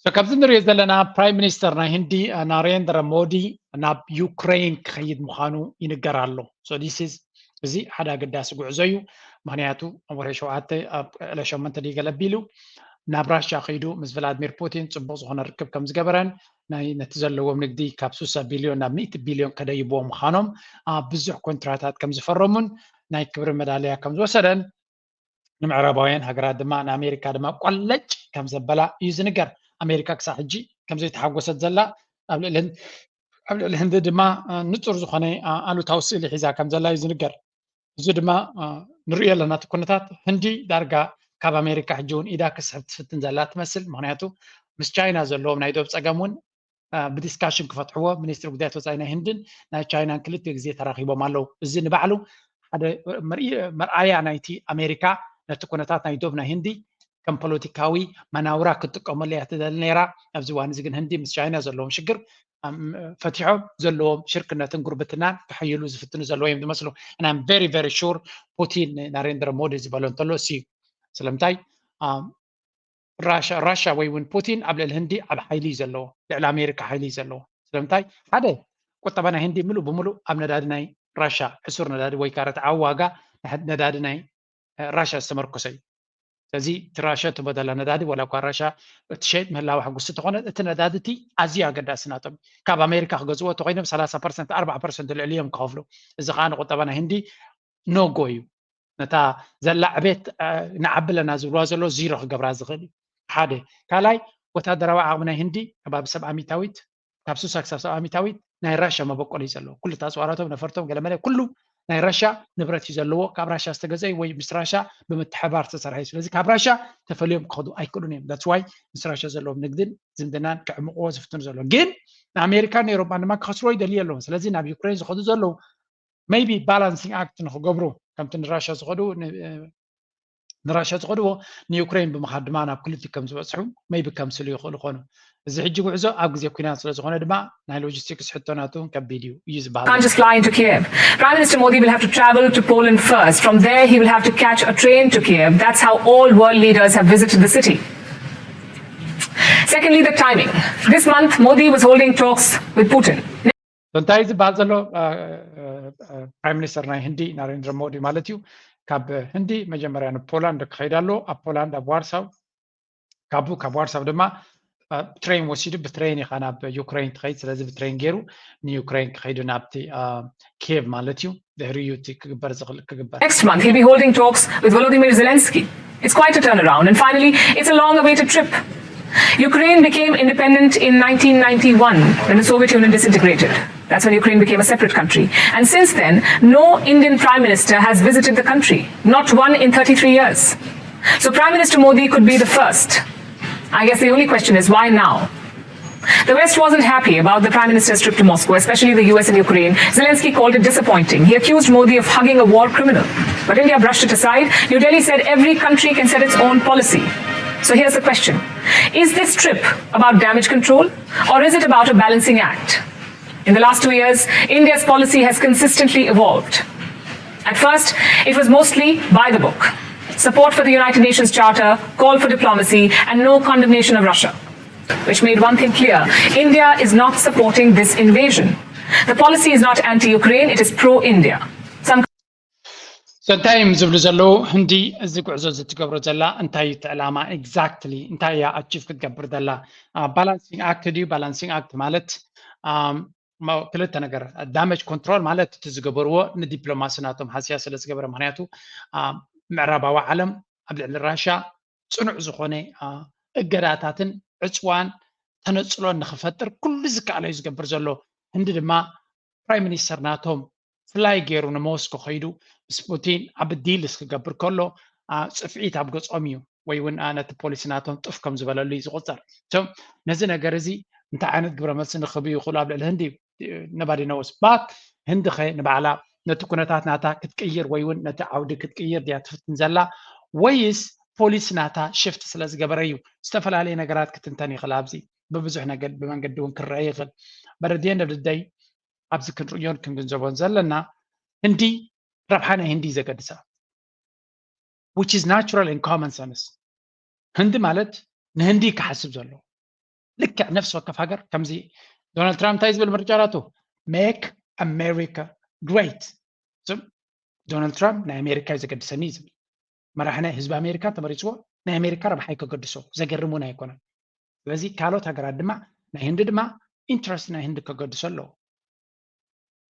So ካብዚ ንሪኦ ዘለና ፕራይም ሚኒስተር ናይ ህንዲ ናሬንድራ ሞዲ ናብ ዩክሬን ክኸይድ ምዃኑ ይንገር ኣሎ። So this is እዚ ሓደ ኣገዳሲ ጉዕዞ እዩ። ምክንያቱ ኣብ ወርሒ ሸውዓተ ኣብ ዕለ ሸሞንተ ድዩ ገለ ኣቢሉ ናብ ራሽያ ከይዱ ምስ ቭላድሚር ፑቲን ፅቡቕ ዝኾነ ርክብ ከም ዝገበረን ናይ ነቲ ዘለዎም ንግዲ ካብ ሱሳ ቢልዮን ናብ ሚእቲ ቢልዮን ከደይብዎ ምዃኖም ኣብ ብዙሕ ኮንትራታት ከም ዝፈረሙን ናይ ክብሪ መዳልያ ከም ዝወሰደን ንምዕራባውያን ሃገራት ድማ ንኣሜሪካ ድማ ቆለጭ ከም ዘበላ እዩ ዝንገር። ኣሜሪካ ክሳብ ሕጂ ከም ዘይተሓጎሰት ዘላ ኣብ ልዕሊ ህንዲ ድማ ንፁር ዝኾነ ኣሉታዊ ስእሊ ሒዛ ከም ዘላ እዩ ዝንገር። እዚ ድማ ንሪኦ ኣለና እቲ ኩነታት ህንዲ ዳርጋ ካብ ኣሜሪካ ሕጂ እውን ኢዳ ክስሕብ ትፍትን ዘላ ትመስል። ምክንያቱ ምስ ቻይና ዘለዎም ናይ ዶብ ፀገም እውን ብዲስካሽን ክፈትሕዎ ሚኒስትሪ ጉዳያት ወፃኢ ናይ ህንድን ናይ ቻይናን ክልተ ግዜ ተራኺቦም ኣለዉ። እዚ ንባዕሉ ሓደ መርኣያ ናይቲ ኣሜሪካ ነቲ ኩነታት ናይ ዶብ ናይ ህንዲ ከም ፖለቲካዊ መናውራ ክትጥቀመሉ እያ ትደሊ ነይራ። ኣብዚ እዋን እዚ ግን ህንዲ ምስ ቻይና ዘለዎም ሽግር ፈቲሖም ዘለዎም ሽርክነትን ጉርብትናን ክሕይሉ ዝፍትኑ ዘለዉ እዮም ዝመስሉ። And I'm very very sure ፑቲን ናሬንድራ ሞዲ ዝበሎ እንተሎ እሱ እዩ። ስለምንታይ ራሻ ራሻ ወይ እውን ፑቲን ኣብ ልዕሊ ህንዲ ኣብ ሓይሊ እዩ ዘለዎ፣ ልዕሊ ኣሜሪካ ሓይሊ እዩ ዘለዎ። ስለምንታይ ሓደ ቁጠባ ናይ ህንዲ ምሉእ ብምሉእ ኣብ ነዳዲ ናይ ራሻ ሕሱር ነዳዲ ወይ ከዓ ርትዓዊ ዋጋ ነዳዲ ናይ ራሻ ዝተመርኮሰ እዩ። ስለዚ እቲ ራሻ እትበደላ ነዳዲ ዋላ እኳ ራሻ እትሸይጥ ምህላዋ ሕጉስቲ ተኾነ እቲ ነዳዲ እቲ ኣዝዩ ኣገዳሲ ናቶም ካብ ኣሜሪካ ክገዝዎ እንተኮይኖም ሰላሳ ፐርሰንት ኣርባዓ ፐርሰንት ልዕሊ እዮም ክኸፍሉ። እዚ ከዓ ንቁጠባ ናይ ህንዲ ኖጎ እዩ። ነታ ዘላ ዕቤት ንዓቢ ኣለና ዝብልዋ ዘሎ ዚሮ ክገብራ ዝኽእል እዩ። ሓደ ካልኣይ ወታደራዊ ዓቕሚ ናይ ህንዲ ከባቢ ሰብዓ ሚታዊት ካብ ሱሳ ክሳብ ሰብዓ ሚታዊት ናይ ራሻ መበቆል እዩ ዘለዎ። ኩሉ ኣፅዋራቶም ነፈርቶም ገለመለ ኩሉ ናይ ራሻ ንብረት እዩ ዘለዎ። ካብ ራሻ ዝተገዘ ወይ ምስ ራሻ ብምትሕባር ዝተሰርሐ እዩ። ስለዚ ካብ ራሻ ተፈልዮም ክኸዱ ኣይክእሉን እዮም። That's why ምስ ራሻ ዘለዎም ንግድን ዝምድናን ክዕምቕዎ ዝፍትኑ ዘለዉ ግን ንኣሜሪካን ኤሮፓን ድማ ክኸስርዎ ይደልዩ ኣለዉ። ስለዚ ናብ ዩክሬን ዝኸዱ ዘለዉ maybe balancing act ንክገብሩ ከምቲ ንራሻ ዝኸዱ ንራሻ ዝኸድዎ ንዩክሬን ብምኻድ ድማ ናብ ክልቲኡ ከም ዝበፅሑ maybe ከምስሉ ይኽእሉ ይኾኑ። እዚ ሕጂ ጉዕዞ ኣብ ግዜ ኩናት ስለ ዝኾነ ድማ ናይ ሎጂስቲክስ ሕቶ ናቱ ከቢድ እዩ እዩ ዝበሃል። Can't just fly into Kiev. Prime Minister Modi will have to travel to Poland first. From there, he will have to catch a train to Kiev. That's how all world leaders have visited the city. Secondly, the timing. This month, Modi was holding talks with Putin. እንታይ ዝበሃል ዘሎ ፕራይም ሚኒስተር ናይ ህንዲ ናሬንድራ ሞዲ ማለት እዩ ካብ ህንዲ መጀመርያ ንፖላንድ ክኸይድ ኣለዎ። ኣብ ፖላንድ ኣብ ዋርሳው ካብኡ ካብ ዋርሳው ድማ ትሬን ወሲዱ ብትሬን ኢኻ ናብ ዩክሬን ትኸይድ። ስለዚ ብትሬን ገይሩ ንዩክሬን ክኸይዱ ናብቲ ኬቭ ማለት እዩ። ድሕሪኡ እቲ ክግበር ዝኽእል ክግበር። Next month, he'll be holding talks with Volodymyr Zelensky. It's quite a turnaround. And finally, it's a long awaited trip. Ukraine became independent in nineteen ninety-one when the Soviet Union disintegrated. That's when Ukraine became a separate country. And since then, no Indian prime minister has visited the country. Not one in thirty-three years. So Prime Minister Modi could be the first. I guess the only question is why now? The West wasn't happy about the Prime Minister's trip to Moscow, especially the U S and Ukraine. Zelensky called it disappointing. He accused Modi of hugging a war criminal. But India brushed it aside. New Delhi said every country can set its own policy. So here's the question. Is this trip about damage control, or is it about a balancing act? In the last two years, India's policy has consistently evolved. At first, it was mostly by the book. Support for the United Nations Charter, call for diplomacy, and no condemnation of Russia. Which made one thing clear, India is not supporting this invasion. The policy is not anti-Ukraine, it is pro-India. Some So እንታይ እዮም ዝብሉ ዘለዉ? ህንዲ እዚ ጉዕዞ እዚ ትገብሮ ዘላ እንታይ እዩ እቲ ዕላማ? Exactly እንታይ እያ ኣቺቭ ክትገብር ዘላ? ባላንሲንግ ኣክት ድዩ? ባላንሲንግ ኣክት ማለት ክልተ ነገር፣ ዳሜጅ ኮንትሮል ማለት እቲ ዝገበርዎ ንዲፕሎማሲ ናቶም ሃስያ ስለ ዝገበረ፣ ምክንያቱ ምዕራባዊ ዓለም ኣብ ልዕሊ ራሻ ፅኑዕ ዝኾነ እገዳታትን ዕፅዋን ተነፅሎን ንክፈጥር ኩሉ ዝከኣሎ እዩ ዝገብር ዘሎ። ህንዲ ድማ ፕራይም ሚኒስተር ናቶም ፍላይ ገይሩ ንሞስኮ ከይዱ ምስ ፑቲን ዓቢ ዲልስ ክገብር ከሎ ፅፍዒት ኣብ ገፆም እዩ ወይ እውን ነቲ ፖሊሲ ናቶም ጥፍ ከም ዝበለሉ እዩ ዝቁፀር። ነዚ ነገር እዚ እንታይ ዓይነት ግብረ መልሲ ንክህቡ ይኽእሉ ኣብ ልዕሊ ህንዲ? Nobody knows but ህንዲ ከ ንባዕላ ነቲ ኩነታት ናታ ክትቅይር ወይ እውን ነቲ ዓውዲ ክትቅይር ድያ ትፍትን ዘላ ወይስ ፖሊሲ ናታ ሽፍት ስለ ዝገበረ እዩ? ዝተፈላለየ ነገራት ክትንተን ይኽእል። ኣብዚ ብብዙሕ ነገር ብመንገዲ እውን ክረአ ይኽእል። But at the end of the day ኣብዚ ክንርእዮን ክንግንዘቦን ዘለና ህንዲ ረብሓ ናይ ህንዲ ዘገድሳ which is natural and common sense። ህንዲ ማለት ንህንዲ ክሓስብ ዘሎ ልክዕ ነፍሲ ወከፍ ሃገር ከምዚ ዶናልድ ትራምፕ እንታይ ዝብል ምርጫ ናቱ make America great። ዶናልድ ትራምፕ ናይ ኣሜሪካ እዩ ዘገድሰኒ እዩ ዝብል መራሒ ናይ ህዝቢ ኣሜሪካ ተመሪፅዎ ናይ ኣሜሪካ ረብሓ እዩ ከገድሶ ዘገርም እውን ኣይኮነን። ስለዚ ካልኦት ሃገራት ድማ ናይ ህንዲ ድማ ኢንትረስት ናይ ህንዲ ከገድሶ ኣለዎ።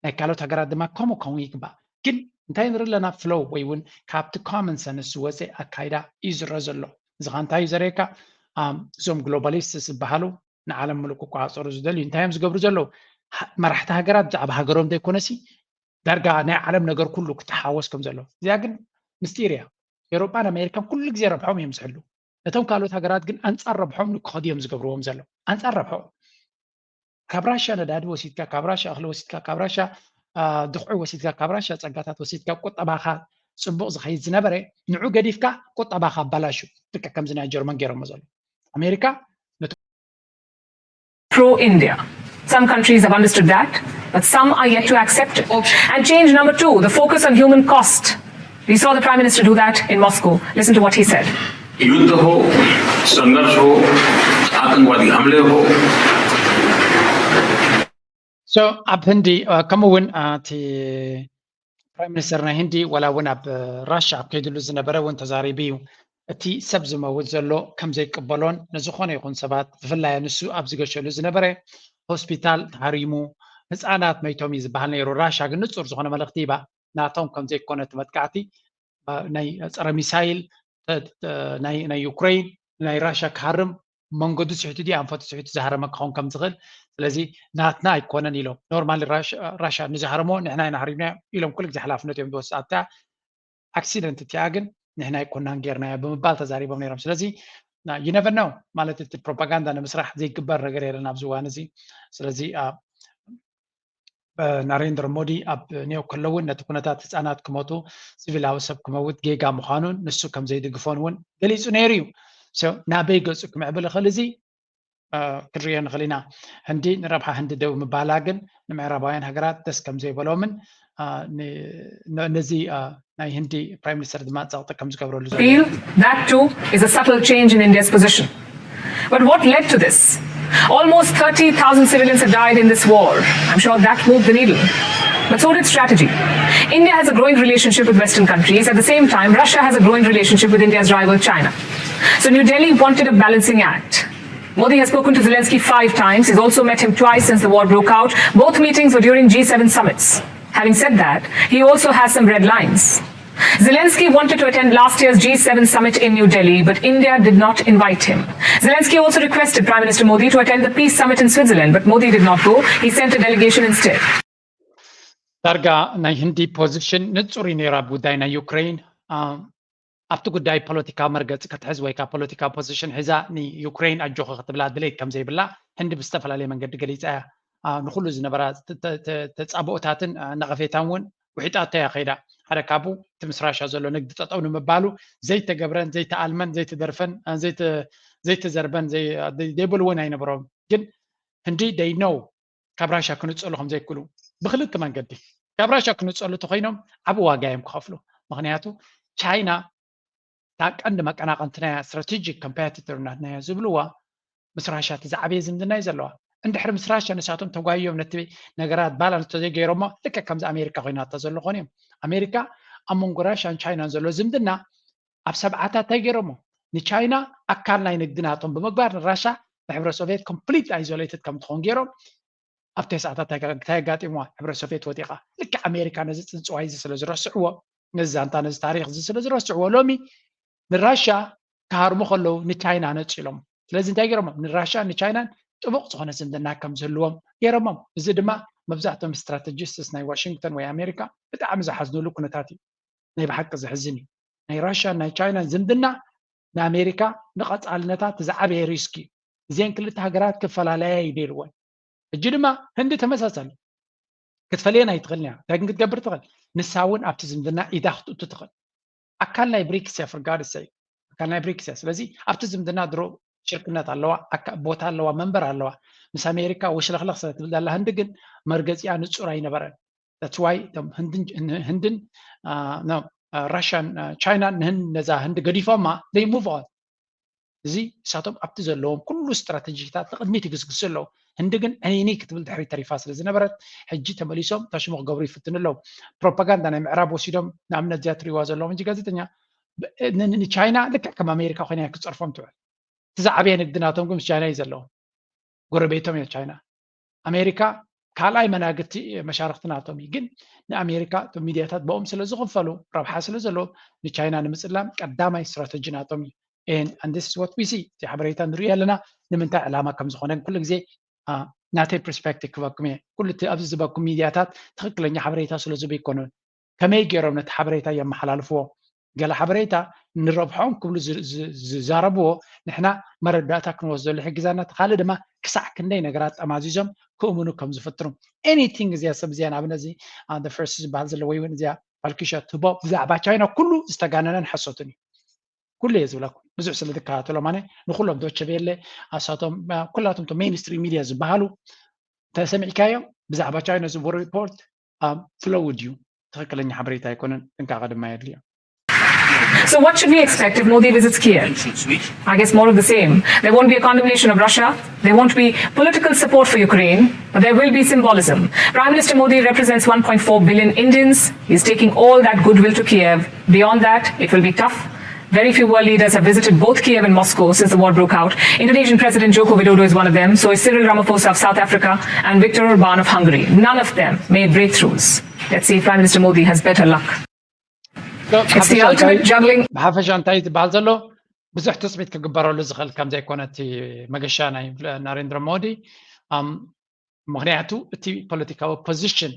ናይ ካልኦት ሃገራት ድማ ከምኡ ከምኡ ይግባእ። ግን እንታይ ንርኢ ኣለና ፍሎው ወይ እውን ካብቲ ኮመን ሰንስ ዝወፀ ኣካይዳ እዩ ዝረአ ዘሎ። እዚ ከዓ እንታይ እዩ ዘርእየካ? እዞም ግሎባሊስትስ ዝበሃሉ ንዓለም ምሉእ ክቆፃፀሩ ዝደልዩ እንታይ እዮም ዝገብሩ ዘለዉ? መራሕቲ ሃገራት ብዛዕባ ሃገሮም ዘይኮነሲ ዳርጋ ናይ ዓለም ነገር ኩሉ ክተሓወስ ከም ዘሎ። እዚኣ ግን ምስጢር እያ። ኤውሮጳን ኣሜሪካን ኩሉ ግዜ ረብሖም እዮም ዝሕሉ። ነቶም ካልኦት ሃገራት ግን ኣንፃር ረብሖም ንክኸዱ እዮም ዝገብርዎም ዘሎ። ኣንፃር ረብሖም ካብ ራሻ ነዳዲ ወሲድካ፣ ካብ ራሻ እኽሊ ወሲድካ፣ ካብ ራሻ ድኽዒ ወሲድካ፣ ካብ ራሻ ፀጋታት ወሲድካ፣ ቁጠባኻ ፅቡቕ ዝኸይድ ዝነበረ ንዑ ገዲፍካ ቁጠባኻ ኣባላሹ። ልክዕ ከምዚ ናይ ጀርመን ገይሮሞ ዘሎ ኣሜሪካ pro India. Some countries have understood that, but some are yet to accept it. And change number two, the focus on human cost. We saw the Prime Minister do that in Moscow. Listen to what he said. युद्ध हो, संघर्ष हो, आतंकवादी हमले हो, so ኣብ ህንዲ ከምኡ እውን እቲ ፕራይም ሚኒስተር ናይ ህንዲ ዋላ እውን ኣብ ራሻ ኣብ ከይድሉ ዝነበረ እውን ተዛሪቡ እዩ። እቲ ሰብ ዝመውት ዘሎ ከም ዘይቅበሎን ንዝኾነ ይኹን ሰባት ብፍላይ ንሱ ኣብ ዝገሸሉ ዝነበረ ሆስፒታል ተሃሪሙ ህፃናት መይቶም እዩ ዝበሃል ነይሩ። ራሻ ግን ንፁር ዝኾነ መልእኽቲ ይባ ናቶም ከም ዘይኮነ እቲ መጥቃዕቲ ናይ ፀረ ሚሳይል ናይ ዩክሬን ናይ ራሻ ክሃርም መንገዱ ስሕቱ ድዩ ኣንፈቱ ስሕቱ ዝሃረመ ክኸውን ከም ዝኽእል ስለዚ ናትና ኣይኮነን ኢሎም ኖርማሊ ራሻ ንዝሃረሞ ንሕና ኢና ሃሪምና ኢሎም ኩሉ ግዜ ሓላፍነት እዮም ዝወስድ ኣብታ ኣክሲደንት እቲኣ ግን ንሕና ኣይኮናን ጌርናዮ ብምባል ተዛሪቦም ነይሮም ስለዚ you never know ማለት እቲ ፕሮፓጋንዳ ንምስራሕ ዘይግበር ነገር የለን ኣብዚ እዋን እዚ ስለዚ ናሬንድር ሞዲ ኣብ ኒው ከለውን ነቲ ኩነታት ህፃናት ክመቱ ሲቪላዊ ሰብ ክመውት ጌጋ ምዃኑን ንሱ ከም ዘይድግፎን እውን ገሊፁ ነይሩ እዩ ናበይ ገፁ ክምዕብል ይኽእል እዚ ክንሪኦ ንኽእል ኢና ህንዲ ንረብሓ ህንዲ ደው ምባላ ግን ንምዕራባውያን ሃገራት ደስ ከም ዘይበሎምን ነዚ ናይ ህንዲ ፕራይም ሚኒስተር ድማ ፀቕጢ ከም ዝገብረሉ ዘሎ That too is a subtle change in India's position. But what led to this? Almost thirty thousand civilians have died in this war. I'm sure that moved the needle. But so did strategy. India has a growing relationship with Western countries. At the same time, Russia has a growing relationship with India's rival China. So New Delhi wanted a balancing act. Modi has spoken to Zelensky five times. He's also met him twice since the war broke out. Both meetings were during G seven summits. Having said that, he also has some red lines. Zelensky wanted to attend last year's G seven summit in New Delhi, but India did not invite him. Zelensky also requested Prime Minister Modi to attend the peace summit in Switzerland, but Modi did not go. He sent a delegation instead. ዳርጋ ናይ ህንዲ ፖዚሽን ንፁር እዩ ነይሩ ኣብ ጉዳይ ናይ ዩክሬን ኣብቲ ጉዳይ ፖለቲካዊ መርገፂ ክትሕዝ ወይ ከዓ ፖለቲካዊ ፖዚሽን ሒዛ ንዩክሬን ኣጆኺ ክትብላ ድሌት ከም ዘይብላ ህንዲ ብዝተፈላለየ መንገዲ ገሊፃ እያ ንኩሉ ዝነበራ ተፃብኦታትን ነቐፌታን እውን ውሒጣቶ እያ ከይዳ ሓደ ካብኡ እቲ ምስ ራሻ ዘሎ ንግዲ ጠጠው ንምባሉ ዘይተገብረን ዘይተኣልመን ዘይተደርፈን ዘይተዘርበን ዘይበልዎን ኣይነበሮም ግን ህንዲ they know ካብ ራሻ ክንፀሉ ከም ዘይክእሉ ብክልተ መንገዲ ካብ ራሻ ክንፀሉ ተኮይኖም ዓብ ዋጋ እዮም ክከፍሉ ምክንያቱ ቻይና እታ ቀንዲ መቀናቀንቲ ናይ strategic competitor ናትናዮ ዝብልዋ ምስ ራሻ እቲ ዝዓበየ ዝምድና እዩ ዘለዋ እንድሕሪ ምስ ራሻ ንሳቶም ተጓዮም ነቲ ነገራት balance ተዘይገይሮሞ ልክዕ ከምዚ ኣሜሪካ ኮይናቶ ዘሎ ኮን እዮም ኣሜሪካ ኣብ መንጎ ራሻን ቻይናን ዘሎ ዝምድና ኣብ ሰብዓታት እንታይ ገይሮሞ ንቻይና ኣካል ናይ ንግዲ ናቶም ብምግባር ንራሻ ንሕብረ ሶቪየት complete isolated ከም ትኸውን ገይሮም ኣብ ተስዓታት እንታይ ኣጋጢምዋ ሕብረ ሶቪየት ወዲቓ ልክዕ ኣሜሪካ ነዚ ፅንፅዋይ እዚ ስለ ዝረስዕዎ ነዚ ዛንታ ነዚ ታሪክ እዚ ስለ ዝረስዕዎ ሎሚ ንራሻ ክሃርሙ ከለዉ ንቻይና ነፂሎም ስለዚ እንታይ ገይሮሞም ንራሻ ንቻይናን ጥቡቕ ዝኾነ ዝምድና ከም ዝህልዎም ገይሮሞም እዚ ድማ መብዛሕቶም strategists ናይ ዋሽንግተን ወይ ኣሜሪካ ብጣዕሚ ዝሓዝንሉ ኩነታት እዩ ናይ ብሓቂ ዘሕዝን እዩ ናይ ራሻን ናይ ቻይናን ዝምድና ንኣሜሪካ ንቐፃልነታ እቲ ዝዓበየ risk እዩ እዚአን ክልተ ሃገራት ክፈላለያ ይደልወን ሕጂ ድማ ህንዲ ተመሳሳሊ ክትፈልየን ኣይትኽእልን እያ እንታይ ግን ክትገብር ትኽእል ንሳ እውን ኣብቲ ዝምድና ኢዳ ክትእቱ ትኽእል ኣካል ናይ ብሪክስ እያ for God's sake ኣካል ናይ ብሪክስ እያ ስለዚ ኣብቲ ዝምድና ድሮ ሽርክነት ኣለዋ ቦታ ኣለዋ መንበር ኣለዋ ምስ ኣሜሪካ ወሽለኽለኽ ስለ ትብል ዘላ ህንዲ ግን መርገፂኣ ንፁር ኣይነበረን that's why ህንድን ራሽያን ቻይናን ንህንድ ነዛ ህንዲ ገዲፎማ they move on እዚ ንሳቶም ኣብቲ ዘለዎም ኩሉ ስትራተጂታት ንቅድሚት ይግስግሱ ኣለዉ ህንዲ ግን ዕንይንይ ክትብል ድሕሪት ተሪፋ ስለ ዝነበረት ሕጂ ተመሊሶም ተሽሙ ክገብሩ ይፍትኑ ኣለዉ ፕሮፓጋንዳ ናይ ምዕራብ ወሲዶም ንኣብነት እዚኣ ትሪእዋ ዘለዎም እንጂ ጋዜጠኛ ንቻይና ልክዕ ከም ኣሜሪካ ኮይና ክትፀርፎም ትውዕል እቲ ዝዓበየ ንግዲ ናቶም ግን ምስ ቻይና እዩ ዘለዎም ጎረቤቶም እዮ ቻይና ኣሜሪካ ካልኣይ መናግቲ መሻርክቲ ናቶም እዩ ግን ንኣሜሪካ እቶም ሚድያታት ብኦም ስለ ዝኽፈሉ ረብሓ ስለ ዘለዎም ንቻይና ንምፅላም ቀዳማይ ስትራተጂ ናቶም እዩ and this is what we see እቲ ሓበሬታ ንሪኦ ኣለና ንምንታይ ዕላማ ከም ዝኾነ ኩሉ ግዜ ናተይ perspective ክበኩም እየ ኩሉ እቲ ኣብዚ ዝበኩም ሚድያታት ትክክለኛ ሓበሬታ ስለ ዝብ ይኮኑን ከመይ ገይሮም ነቲ ሓበሬታ የመሓላልፍዎ ገለ ሓበሬታ ንረብሖም ክብሉ ዝዛረብዎ ንሕና መረዳእታ ክንወስደሉ ይሕግዛና እቲ ካልእ ድማ ክሳዕ ክንደይ ነገራት ጠማዚዞም ክእምኑ ከም ዝፍትኑ anything እዚኣ ሰብ እዚኣ ንኣብነት እዚ the first ዝበሃል ዘሎ ወይ እውን እዚኣ ፓልኪሸ ትቦ ብዛዕባ ቻይና ኩሉ ዝተጋነነን ሓሶትን እዩ። ኩሉ እየ ዝብለኩም ብዙሕ ስለ ዝከታተሎም ኣነ ንኩሎም ዶቸ ቤለ ኣሳቶም ኩላቶም ቶ ሜንስትሪም ሚድያ ዝበሃሉ ተሰሚዕካዮም ብዛዕባ ቻይና ዝቡ ሪፖርት ፍሎውድ እዩ። ትኽክለኛ ሓበሬታ ኣይኮነን። ጥንቃቐ ድማ የድልዮ። So what should we expect if Modi visits Kiev? I guess more of the same. There won't be a condemnation of Russia. There won't be political support for Ukraine, but there will be symbolism. Prime Minister Modi represents one point four billion Indians. He's taking all that goodwill to Kiev. Beyond that, it will be tough. Very few world leaders have visited both Kiev and Moscow since the war broke out. Indonesian President Joko Widodo is one of them. So is Cyril Ramaphosa of South Africa and Viktor Orban of Hungary. None of them made breakthroughs. Let's see if Prime Minister Modi has better luck. It's the ultimate juggling. ብሓፈሻ እንታይ ዝበሃል ዘሎ ብዙሕ ትፅቢት ክግበረሉ ዝኽእል ከም ዘይኮነ እቲ መገሻ ናይ ናሬንድራ ሞዲ። ምክንያቱ እቲ ፖለቲካዊ ፖዚሽን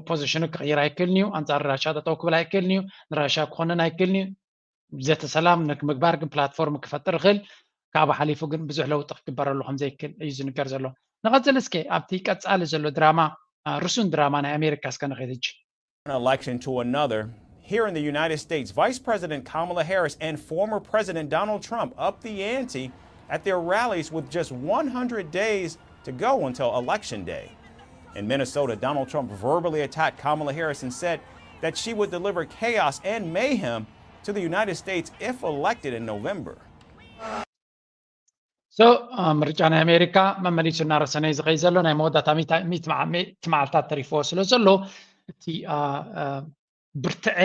ፖዚሽኑ ክቕይር ኣይክእልን እዩ። ኣንፃር ራሻ ጠጠው ክብል ኣይክእልን እዩ። ንራሻ ክኾንን ኣይክእልን እዩ። ዘተ ሰላም ንምግባር ግን ፕላትፎርም ክፈጥር ይኽእል። ካብኡ ሓሊፉ ግን ብዙሕ ለውጢ ክግበረሉ ከም ዘይክእል እዩ ዝንገር ዘሎ። ንቐፅል እስከ ኣብቲ ቀፃሊ ዘሎ ድራማ ርሱን ድራማ ናይ ኣሜሪካ እስከ ንኸይድ ሕጂ። An election to another. Here in the United States, Vice President Kamala Harris and former President Donald Trump up the ante at their rallies with just one hundred days to go until Election Day. In Minnesota, Donald Trump verbally attacked Kamala Harris and said that she would deliver chaos and mayhem to the United States if elected in November. So ምርጫ ናይ ኣሜሪካ መመሊሱ እናረሰነ እዩ ዝኸይ ዘሎ። ናይ መወዳእታ ሚእቲ መዓልታት ተሪፍዎ ስለ ዘሎ እቲ ብርትዐ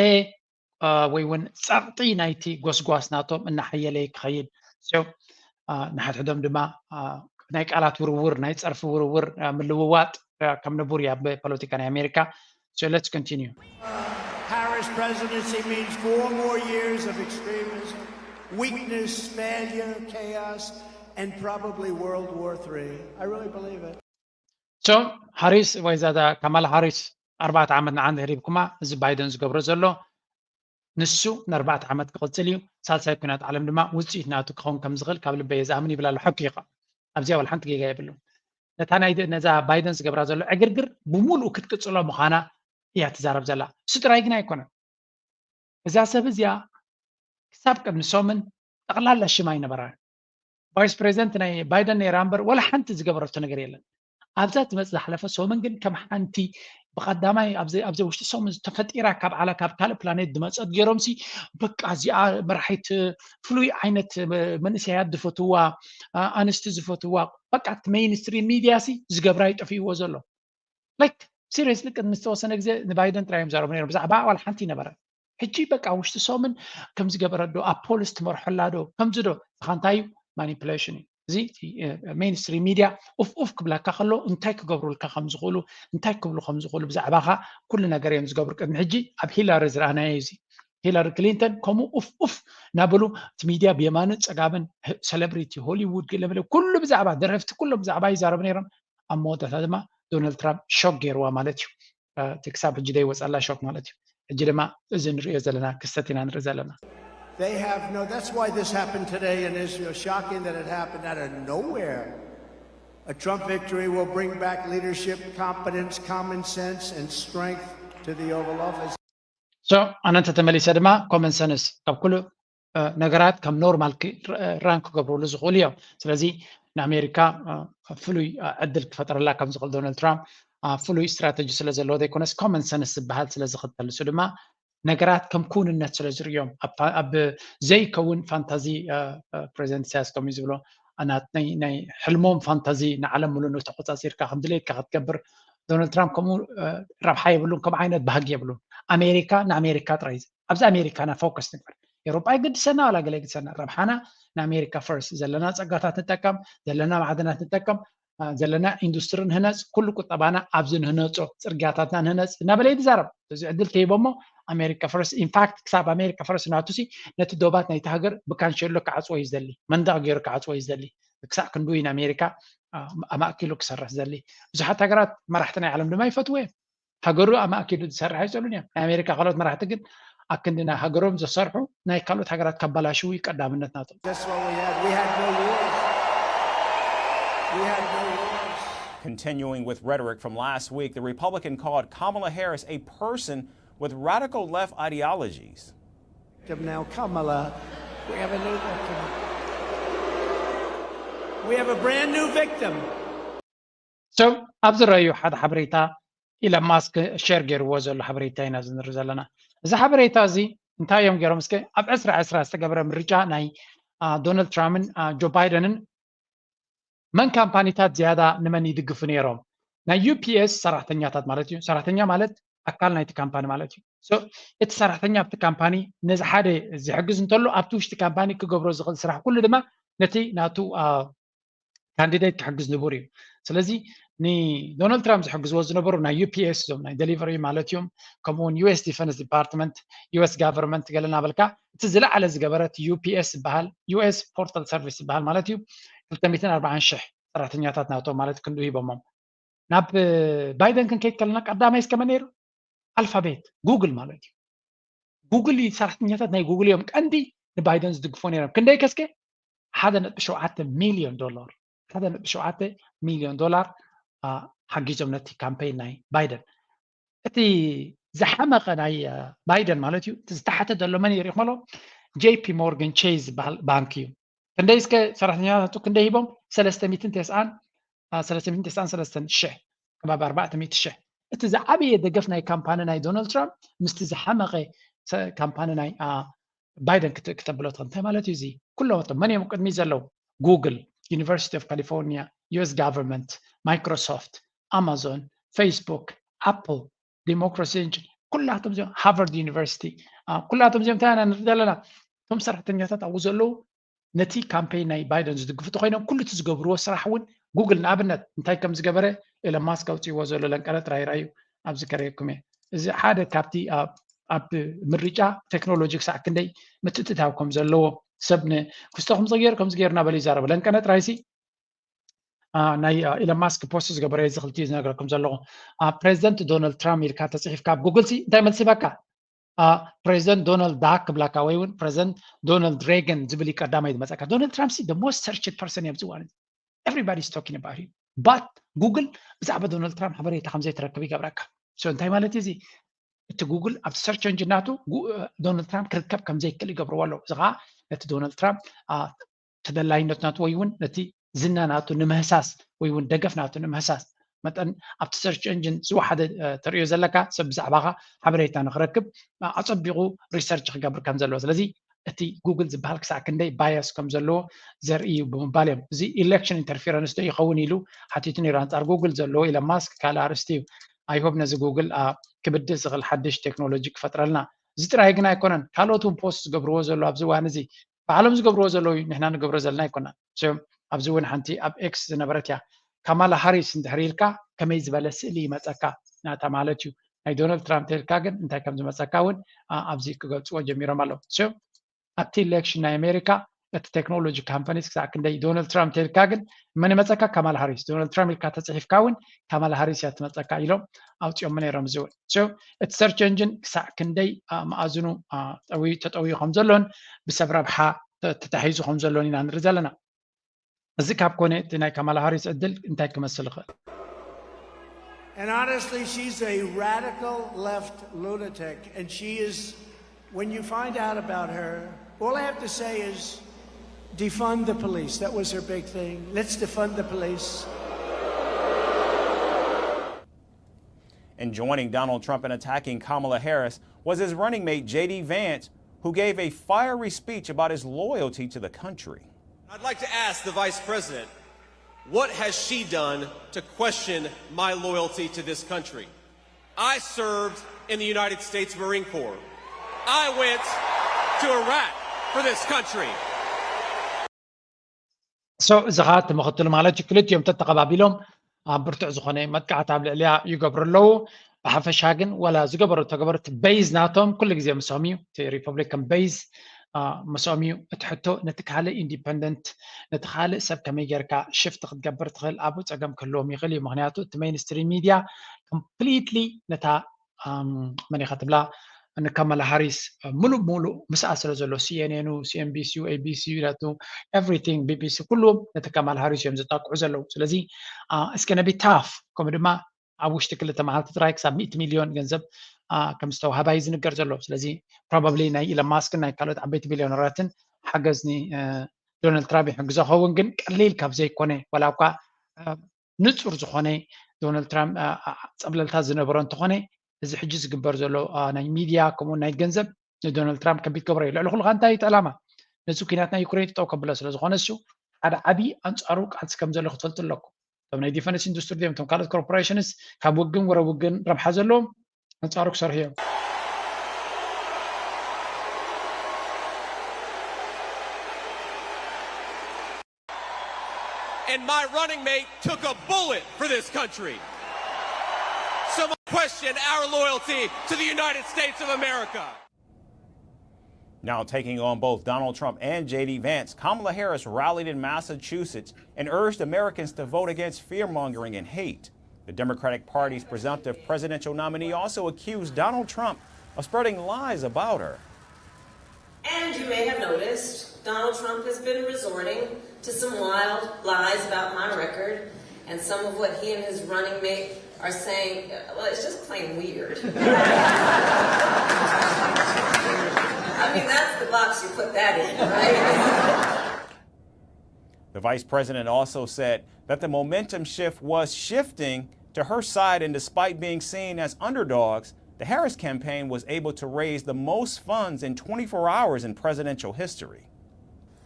ወይ እውን ጸቕጢ ናይቲ ጎስጓስ ናቶም እናሓየለ ክኸይድ ንሓድሕዶም ድማ ናይ ቃላት ውርውር ናይ ጸርፊ ውርውር ምልውዋጥ ከም ንቡር እያ ብፖለቲካ ናይ ኣሜሪካ። So let's continue. Harris presidency means four more years of extremism, weakness, failure, chaos, and probably World War three. I really believe it. So ሃሪስ ወይ ዛዳ ካማላ ሃሪስ ኣርባዕተ ዓመት ንዓንድ ህሪብኩማ እዚ ባይደን ዝገብሮ ዘሎ ንሱ ንኣርባዕተ ዓመት ክቕጽል እዩ። ሳልሳይ ኩናት ዓለም ድማ ውፅኢት ናቱ ክኸውን ከም ዝኽእል ካብ ልበየ ዝኣምን ይብል ኣሎ። ሓቂ እዩ። ኣብዚኣ ወላ ሓንቲ ጌጋ የብሉን። ነታ ናይ ነዛ ባይደን ዝገብራ ዘሎ ዕግርግር ብምሉኡ ክትቅጽሎ ምዃና እያ ትዛረብ ዘላ። እሱ ጥራይ ግን ኣይኮነን። እዛ ሰብ እዚኣ ክሳብ ቅድሚ ሰሙን ጠቕላላ ሽም ኣይነበራን። ቫይስ ፕሬዚደንት ናይ ባይደን ነይራ እምበር ወላ ሓንቲ ዝገበረቶ ነገር የለን። ኣብዛ ትመጽእ ዝሓለፈ ሰሙን ግን ከም ሓንቲ ብቐዳማይ ኣብዚ ውሽጢ ሰሙን ዝተፈጢራ ካብ ዓላ ካብ ካልእ ፕላኔት ዝመጸት ገይሮምሲ በቃ እዚኣ መራሒት ፍሉይ ዓይነት መንእሰያት ዝፈትዋ ኣንስቲ ዝፈትዋ በቃ እቲ ሜይንስትሪም ሚድያ ሲ ዝገብራ ይጠፍእዎ ዘሎ። ላይክ ሲሪየስሊ ቅድሚ ዝተወሰነ ግዜ ንባይደን ጥራይ እዮም ዘረቡ ነይሮም። ብዛዕባ ዋላ ሓንቲ ይነበረ። ሕጂ በቃ ውሽጢ ሰሙን ከምዚ ገበረ ዶ ኣብ ፖሊስ ትመርሖላ ዶ ከምዚ ዶ ንስኻ እንታይ እዩ ማኒፕሌሽን እዩ። እዚ ሜይንስትሪም ሚድያ ኡፍ ኡፍ ክብለካ ከሎ እንታይ ክገብሩልካ ከም ዝኽእሉ እንታይ ክብሉ ከም ዝኽእሉ ብዛዕባኻ ኩሉ ነገር እዮም ዝገብሩ። ቅድሚ ሕጂ ኣብ ሂላሪ ዝረኣናዮ እዚ ሂላሪ ክሊንተን ከምኡ ኡፍ ኡፍ እናበሉ እቲ ሚድያ ብየማንን ፀጋምን ሰለብሪቲ ሆሊውድ ገለ ኩሉ ብዛዕባ ደረፍቲ ኩሎም ብዛዕባ ይዛረቡ ነይሮም። ኣብ መወዳእታ ድማ ዶናልድ ትራምፕ ሾክ ገይርዋ ማለት እዩ። እቲ ክሳብ ሕጂ ዘይወፀላ ሾክ ማለት እዩ። ሕጂ ድማ እዚ ንሪኦ ዘለና ክስተት ኢና ንርኢ ዘለና። They have no, that's why this happened today in Israel. Shocking that it happened out of nowhere. A Trump victory will bring back leadership, competence, common sense, and strength to the Oval Office. So ኣነ እንተ ተመሊሰ ድማ ኮመን ሰንስ ካብ ኩሉ ነገራት ከም ኖርማል ራን ክገብርሉ ዝኽእሉ እዮም። ስለዚ ንኣሜሪካ ፍሉይ ዕድል ክፈጥረላ ከም ዝኽእል ዶናልድ ትራምፕ ፍሉይ ስትራተጂ ስለ ዘለዎ ዘይኮነስ ኮመን ሰንስ ዝበሃል ስለ ዝኽተል እሱ ድማ ነገራት ከም ክውንነት ስለ ዝርእዮም ኣብ ዘይከውን ፋንታዚ ፕሬዚደንት ኢሳያስ ከምኡ ዝብሎ ናይ ሕልሞም ፋንታዚ ንዓለም ሙሉ ተቆፃፂርካ ከም ድሌትካ ክትገብር ዶናልድ ትራምፕ ከምኡ ረብሓ የብሉን። ከም ዓይነት ባህጊ የብሉን። ኣሜሪካ ንኣሜሪካ ጥራይ ኣብዚ ኣሜሪካና ፎከስ ንግበር። ኤውሮጳ ይግድሰና ዋላ ገለ ይግድሰና ረብሓና ንኣሜሪካ ፈርስት ዘለና ፀጋታት ንጠቀም ዘለና ማዕድናት ንጠቀም ዘለና ኢንዱስትሪ ንህነፅ ኩሉ ቁጠባና ኣብዚ ንህነፆ ፅርግያታትና ንህነፅ እናበለ ይዛረብ። እዚ ዕድል ተሂቦሞ ኣሜሪካ ፈርስት ኢንፋክት ክሳብ ኣሜሪካ ፈርስት ናቱሲ ነቲ ዶባት ናይቲ ሃገር ብካንሸሎ ክዓፅዎ እዩ ዝደሊ መንደቕ ገይሩ ክዓፅዎ እዩ ዝደሊ። ክሳዕ ክንድኡ እዩ ንኣሜሪካ ኣማእኪሉ ክሰርሕ ዝደሊ። ብዙሓት ሃገራት መራሕቲ ናይ ዓለም ድማ ይፈትዎ እዮም። ሃገሩ ኣማእኪሉ ዝሰርሕ ኣይፀሉን እዮም። ናይ ኣሜሪካ ካልኦት መራሕቲ ግን ኣክንዲ ናይ ሃገሮም ዘሰርሑ ናይ ካልኦት ሃገራት ከባላሽው እዩ ቀዳምነት ናቶም። That's what we had. We had no wars. We had no wars. Continuing with rhetoric from last week, the Republican called Kamala Harris a person with radical left ideologies. Victim now, Kamala. We have a new victim. We have a brand new victim. So ኣብዚ ረዩ ሓደ ሓበሬታ ኢለን ማስክ ሸር ገይርዎ ዘሎ ሓበሬታ ኢና ዝንርኢ ዘለና። እዚ ሓበሬታ እዚ እንታይ እዮም ገይሮም? እስከ ኣብ ዕስራ ዕስራ ዝተገብረ ምርጫ ናይ ዶናልድ ትራምፕን ጆ ባይደንን መን ካምፓኒታት ዝያዳ ንመን ይድግፉ ነይሮም? ናይ ዩፒኤስ ሰራሕተኛታት ማለት እዩ። ሰራሕተኛ ማለት ኣካል ናይቲ ካምፓኒ ማለት እዩ። እቲ ሰራሕተኛ ኣብቲ ካምፓኒ ነዚ ሓደ ዝሕግዝ እንተሎ ኣብቲ ውሽጢ ካምፓኒ ክገብሮ ዝኽእል ስራሕ ኩሉ ድማ ነቲ ናቱ ካንዲዴት ክሕግዝ ንቡር እዩ። ስለዚ ንዶናልድ ትራምፕ ዝሕግዝዎ ዝነበሩ ናይ ዩፒኤስ እዞም ናይ ደሊቨሪ ማለት እዮም። ከምኡውን ዩኤስ ዲፈንስ ዲፓርትመንት፣ ዩኤስ ጋቨርንመንት ገለ እናበልካ እቲ ዝለዓለ ዝገበረት ዩፒኤስ ዝበሃል ዩኤስ ፖርታል ሰርቪስ ዝበሃል ማለት እዩ። ክልተ ሚእትን ኣርባዓን ሽሕ ሰራሕተኛታት ናቶም ማለት ክንዱ ሂቦሞም። ናብ ባይደን ክንከይድ ከለና ቀዳማይ እስከመ ነይሩ ኣልፋቤት ጉግል ማለት እዩ። ጉግል ሰራሕተኛታት ናይ ጉግል እዮም ቀንዲ ንባይደን ዝድግፎ ነይሮም። ክንደይ ከስከ ሓደ ነጥቢ ሸውዓተ ሚሊዮን ዶላር ሓደ ነጥቢ ሸውዓተ ሚሊዮን ዶላር ሓጊዞም ነቲ ካምፔን ናይ ባይደን። እቲ ዝሓመቐ ናይ ባይደን ማለት እዩ። እቲ ዝተሓተ ዘሎ መን ይሪእኹም ኣሎ? ጄፒ ሞርገን ቼዝ ዝበሃል ባንክ እዩ። ክንደይ እስከ ሰራሕተኛታቱ ክንደይ ሂቦም? ሰለስተ ሚእትን ተስዓን ሰለስተ ሚእትን ተስዓን ሰለስተን ሽሕ ከባቢ ኣርባዕተ ሚእቲ ሽሕ። እቲ ዝዓበየ ደገፍ ናይ ካምፓኒ ናይ ዶናልድ ትራምፕ ምስቲ ዝሓመቐ ካምፓኒ ናይ ባይደን ክተብሎ ትኽእል። እንታይ ማለት እዩ እዚ? ኩሎም እቶም መን እዮም ቅድሚ ዘለዉ? ጉግል፣ ዩኒቨርሲቲ ኦፍ ካሊፎርኒያ፣ ዩኤስ ጋቨርንመንት፣ ማይክሮሶፍት፣ ኣማዞን፣ ፌስቡክ፣ ኣፕል፣ ዲሞክራሲ ኢንጂን፣ ኩላቶም እዚኦም ሃርቫርድ ዩኒቨርሲቲ፣ ኩላቶም እዚኦም እንታይ ኢና ንርኢ ዘለና? እቶም ሰራሕተኛታት ኣብኡ ዘለዉ ነቲ ካምፔን ናይ ባይደን ዝድግፉ እንተኮይኖም ኩሉ እቲ ዝገብርዎ ስራሕ እውን ጉግል ንኣብነት እንታይ ከም ዝገበረ ኤለን ማስክ ኣውፅእዎ ዘሎ ለንቀነ ጥራይ ራዩ ኣብዚ ከርእየኩም እየ። እዚ ሓደ ካብቲ ኣብ ምርጫ ቴክኖሎጂ ክሳዕ ክንደይ ምትእትታው ከም ዘለዎ ሰብ ንክስቶ ከምዚ ገይሩ ከምዚ ገይሩ እናበለ ይዛረቡ። ለንቀነ ጥራይሲ ናይ ኢለን ማስክ ፖስት ዝገበረ እዚ ክልቲኡ ዝነግረኩም ዘለኹ። ፕሬዚደንት ዶናልድ ትራምፕ ኢልካ ተፅሒፍካ ኣብ ጉግል ሲ እንታይ መልሲ ይበካ? ፕሬዚደንት ዶናልድ ዳክ ክብላካ ወይ እውን ፕሬዚደንት ዶናልድ ሬገን ዝብል እዩ ቀዳማይ ዝመፀካ። ዶናልድ ትራምፕ ሲ most searched person እዮም ዝዋን everybody is talking about him but ጉግል ብዛዕባ ዶናልድ ትራምፕ ሓበሬታ ከም ዘይትረክብ ይገብረካ። So እንታይ ማለት እዩ እዚ? እቲ ጉግል ኣብቲ ሰርች ኤንጂን ናቱ ዶናልድ ትራምፕ ክርከብ ከም ዘይክእል ይገብርዎ ኣለዉ። እዚ ከዓ ነቲ ዶናልድ ትራምፕ ተደላይነት ናቱ ወይ እውን ነቲ ዝና ናቱ ንምህሳስ ወይ እውን ደገፍ ናቱ ንምህሳስ መጠን ኣብቲ ሰርች ኤንጂን ዝወሓደ ተርእዮ ዘለካ ሰብ ብዛዕባኻ ሓበሬታ ንክረክብ ኣፀቢቑ ሪሰርች ክገብር ከም ዘለዎ። ስለዚ እቲ ጉግል ዝበሃል ክሳዕ ክንደይ ባያስ ከም ዘለዎ ዘርኢ እዩ ብምባል እዮም። እዚ ኢሌክሽን ኢንተርፌረንስ ዶ ይኸውን ኢሉ ሓቲቱ ነይሩ። ኣንፃር ጉግል ዘለዎ ኢለን ማስክ ካልእ ኣርእስቲ እዩ። ኣይሆብ ነዚ ጉግል ክብድህ ዝኽእል ሓድሽ ቴክኖሎጂ ክፈጥረልና። እዚ ጥራይ ግን ኣይኮነን። ካልኦት እውን ፖስት ዝገብርዎ ዘሎ ኣብዚ እዋን እዚ ባዕሎም ዝገብርዎ ዘለዉ እዩ። ንሕና ንገብሮ ዘለና ኣይኮናን። ኣብዚ እውን ሓንቲ ኣብ ኤክስ ዝነበረት እያ። ካማላ ሃሪስ እንድሕር ኢልካ ከመይ ዝበለ ስእሊ ይመፀካ ናታ ማለት እዩ። ናይ ዶናልድ ትራምፕ ተልካ ግን እንታይ ከም ዝመፀካ እውን ኣብዚ ክገልፅዎ ጀሚሮም ኣለዉ። ኣብቲ ኢሌክሽን ናይ ኣሜሪካ እቲ ቴክኖሎጂ ካምፓኒስ ክሳዕ ክንደይ ዶናልድ ትራምፕ ተልካ ግን መን ይመፀካ? ካማላ ሃሪስ። ዶናልድ ትራምፕ ኢልካ ተፅሒፍካ እውን ካማላ ሃሪስ እያ ትመፀካ ኢሎም ኣውፂኦም ነይሮም። እዚ እውን እቲ ሰርች ኤንጂን ክሳዕ ክንደይ መኣዝኑ ተጠውዩ ከም ዘሎን ብሰብ ረብሓ ተታሒዙ ከም ዘሎን ኢና ንርኢ ዘለና። እዚ ካብ ኮነ እቲ ናይ ካማላ ሃሪስ ዕድል እንታይ ክመስል ይኽእል? And honestly, she's a radical left lunatic. And she is, when you find out about her, all I have to say is defund the police. That was her big thing. Let's defund the police. And joining Donald Trump in attacking Kamala Harris was his running mate, J D Vance, who gave a fiery speech about his loyalty to the country. I'd like to ask the vice president, what has she done to question my loyalty to this country? I served in the United States Marine Corps. I went to Iraq for this country. So እዚ ከዓ እቲ ምክትሉ ማለት እዩ። ክልቲኦም ተተቐባቢሎም ኣብ ብርቱዕ ዝኾነ መጥቃዕቲ ኣብ ልዕሊያ ይገብሩ ኣለዉ። ብሓፈሻ ግን ወላ ዝገበሩ ተገበሩ እቲ በይዝ ናቶም ኩሉ ግዜ ምስኦም እዩ። እቲ ሪፐብሊካን በይዝ ምስኦም እዩ። እቲ ሕቶ ነቲ ካልእ ኢንዲፐንደንት ነቲ ካልእ ሰብ ከመይ ጌርካ ሽፍት ክትገብር ትኽእል ኣብኡ ፀገም ክህልዎም ይኽእል እዩ። ምክንያቱ እቲ ሜይንስትሪም ሚድያ ኮምፕሊትሊ ነታ መን ኢኻ ትብላ ንካማላ ሃሪስ ሙሉእ ብሙሉእ ምስኣ ስለ ዘሎ ሲኤንኤኑ ሲኤንቢሲዩ ኤቢሲዩ ናቱ ኤቭሪቲንግ ቢቢሲ ኩሉ ነቲ ካማላ ሃሪስ እዮም ዘጣቅዑ ዘለዉ። ስለዚ እስከ ነቢ ታፍ ከምኡ ድማ ኣብ ውሽጢ ክልተ መዓልቲ ጥራይ ክሳብ ሚእቲ ሚልዮን ገንዘብ ከም ዝተዋህባ እዩ ዝንገር ዘሎ። ስለዚ ፕሮባብሊ ናይ ኢለን ማስክን ናይ ካልኦት ዓበይቲ ቢልዮነራትን ሓገዝ ንዶናልድ ትራምፕ ይሕግዞ ኸውን፣ ግን ቀሊል ካብ ዘይኮነ፣ ዋላ እኳ ንፁር ዝኾነ ዶናልድ ትራምፕ ፀብለልታ ዝነበሮ እንተኾነ፣ እዚ ሕጂ ዝግበር ዘሎ ናይ ሚድያ ከምኡ ናይ ገንዘብ ንዶናልድ ትራምፕ ከቢድ ክገብሮ እዩ። ልዕሊ ኩሉ እንታይ እቲ ዕላማ? ነዚ ኩናት ናይ ዩክሬን ጠጠው ከብሎ ስለ ዝኾነ፣ እሱ ሓደ ዓብዪ ኣንፃሩ ቃልሲ ከም ዘሎ ክትፈልጡ ኣለኩም። እቶም ናይ ዲፈንስ ኢንዱስትሪ ድዮም እቶም ካልኦት ኮርፖሬሽንስ ካብ ውግን ወረ ውግን ረብሓ ዘለዎም ኣንፃሩ ክሰርሑ እዮም። And my running mate took a bullet for this country. Some question our loyalty to the United States of America. Now taking on both Donald Trump and J D Vance, Kamala Harris rallied in Massachusetts and urged Americans to vote against fear mongering and hate. The Democratic Party's presumptive presidential nominee also accused Donald Trump of spreading lies about her. And you may have noticed Donald Trump has been resorting to some wild lies about my record, and some of what he and his running mate are saying, well, it's just plain weird. I mean, that's the box you put that in, right? The vice president also said that the momentum shift was shifting to her side, and despite being seen as underdogs, the Harris campaign was able to raise the most funds in twenty-four hours in presidential history.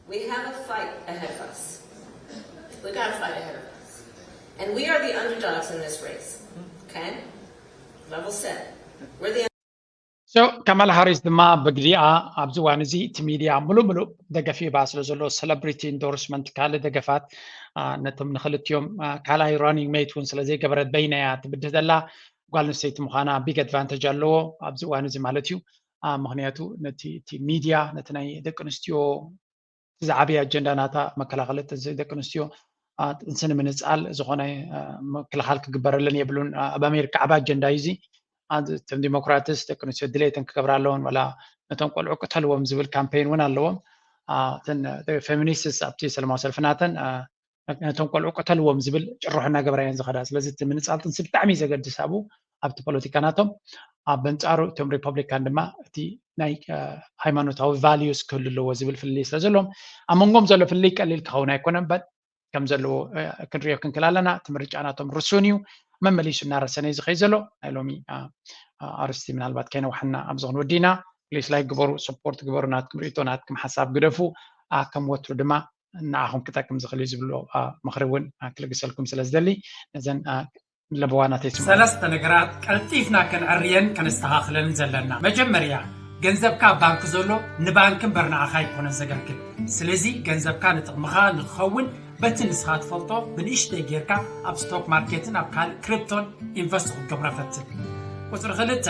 We have a fight ahead of us. We got a fight ahead of us. And we are the underdogs in this race. Okay? Level set. We're the So ካማላ ሃሪስ ድማ ብግዲኣ ኣብዚ እዋን እዚ እቲ ሚድያ ሙሉእ ሙሉእ ደገፍ ይህባ ስለ ዘሎ፣ ሰለብሪቲ ኢንዶርስመንት፣ ካልእ ደገፋት ነቶም ንክልቲኦም፣ ካልኣይ ራኒንግ ሜት እውን ስለ ዘይገበረት፣ በይና እያ ትብድህ ዘላ። ጓል ኣንስተይቲ ምዃና ቢግ ኣድቫንተጅ ኣለዎ ኣብዚ እዋን እዚ ማለት እዩ። ምክንያቱ ነቲ እቲ ሚድያ ነቲ ናይ ደቂ ኣንስትዮ እቲ ዝዓበየ ኣጀንዳ ናታ መከላኸሊ ጥንሲ ደቂ ኣንስትዮ ጥንሲ ንምንፃል ዝኾነ ምክልኻል ክግበረለን የብሉን። ኣብ ኣሜሪካ ዓብ ኣጀንዳ እዩ እዚ። እቶም ዲሞክራትስ ደቂ ኣንስትዮ ድሌተን ክገብራ ኣለዎን፣ ዋላ ነቶም ቆልዑ ቅተልዎም ዝብል ካምፔን እውን ኣለዎም። እተን ፌሚኒስትስ ኣብቲ ሰለማዊ ሰልፊ ናተን ነቶም ቆልዑ ቅተልዎም ዝብል ጭርሖ እናገበራ እየን ዝኸዳ። ስለዚ እቲ ምንፃል ጥንሲ ብጣዕሚ እዩ ዘገድስ ኣብኡ ኣብቲ ፖለቲካ ናቶም። ኣብ ኣንፃሩ እቶም ሪፐብሊካን ድማ እቲ ናይ ሃይማኖታዊ ቫልዩስ ክህሉ ኣለዎ ዝብል ፍልልይ ስለ ዘለዎም ኣብ መንጎም ዘሎ ፍልልይ ቀሊል ክኸውን ኣይኮነን። በት ከም ዘለዎ ክንሪኦ ክንክል ኣለና። እቲ ምርጫ ናቶም ርሱን እዩ። መመሊሱ እናረሰነ እዩ ዝኸይ ዘሎ። ናይ ሎሚ ኣርስቲ ምናልባት ከይነውሓና ኣብዚ ክንወዲ ኢና። ፕሊስ ላይክ ግበሩ፣ ሰፖርት ግበሩ፣ ናትኩም ርእቶ ናትኩም ሓሳብ ግደፉ። ከም ወትሩ ድማ ንዓኹም ክጠቅም ዝኽእል እዩ ዝብሎ ምኽሪ እውን ክልግሰልኩም ስለ ዝደሊ ነዘን ለበዋናተይ ስምዑ። ሰለስተ ነገራት ቀልጢፍና ከነዕርየን ከነስተኻኽለን ዘለና። መጀመርያ፣ ገንዘብካ ኣብ ባንክ ዘሎ ንባንክ እምበር ንዓኻ ኣይኮነን ዘገልግል። ስለዚ ገንዘብካ ንጥቕምኻ ንክኸውን በቲ ንስኻ ትፈልጦ ብንእሽተይ ጌርካ ኣብ ስቶክ ማርኬትን ኣብ ካልእ ክሪፕቶን ኢንቨስት ክትገብሮ ፈትን። ቁፅሪ ክልተ፣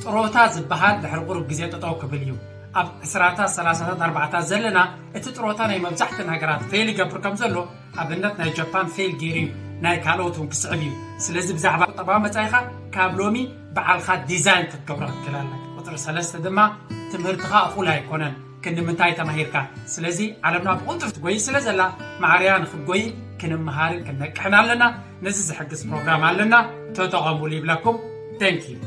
ጥሮታ ዝበሃል ድሕሪ ቁሩብ ግዜ ጠጠው ክብል እዩ። ኣብ ዕስራታት ሰላሳታት ኣርባዕታት ዘለና እቲ ጥሮታ ናይ መብዛሕተን ሃገራት ፌል ይገብር ከም ዘሎ ኣብነት ናይ ጃፓን ፌል ገይሩ እዩ፣ ናይ ካልኦት እውን ክስዕብ እዩ። ስለዚ ብዛዕባ ቁጠባዊ መጻኢኻ ካብ ሎሚ ባዕልኻ ዲዛይን ክትገብሮ ክትክእል ኣለካ። ቁፅሪ ሰለስተ ድማ ትምህርትኻ እኹል ኣይኮነን። ክንዲ ምንታይ ተማሂርካ? ስለዚ ዓለምና ብቕልጡፍ ትጎይ ስለ ዘላ ማዕርያ ንክትጎይ ክንምሃርን ክንነቅሕን ኣለና። ነዚ ዝሕግዝ ፕሮግራም ኣለና፣ ተጠቐሙሉ ይብለኩም። Thank you።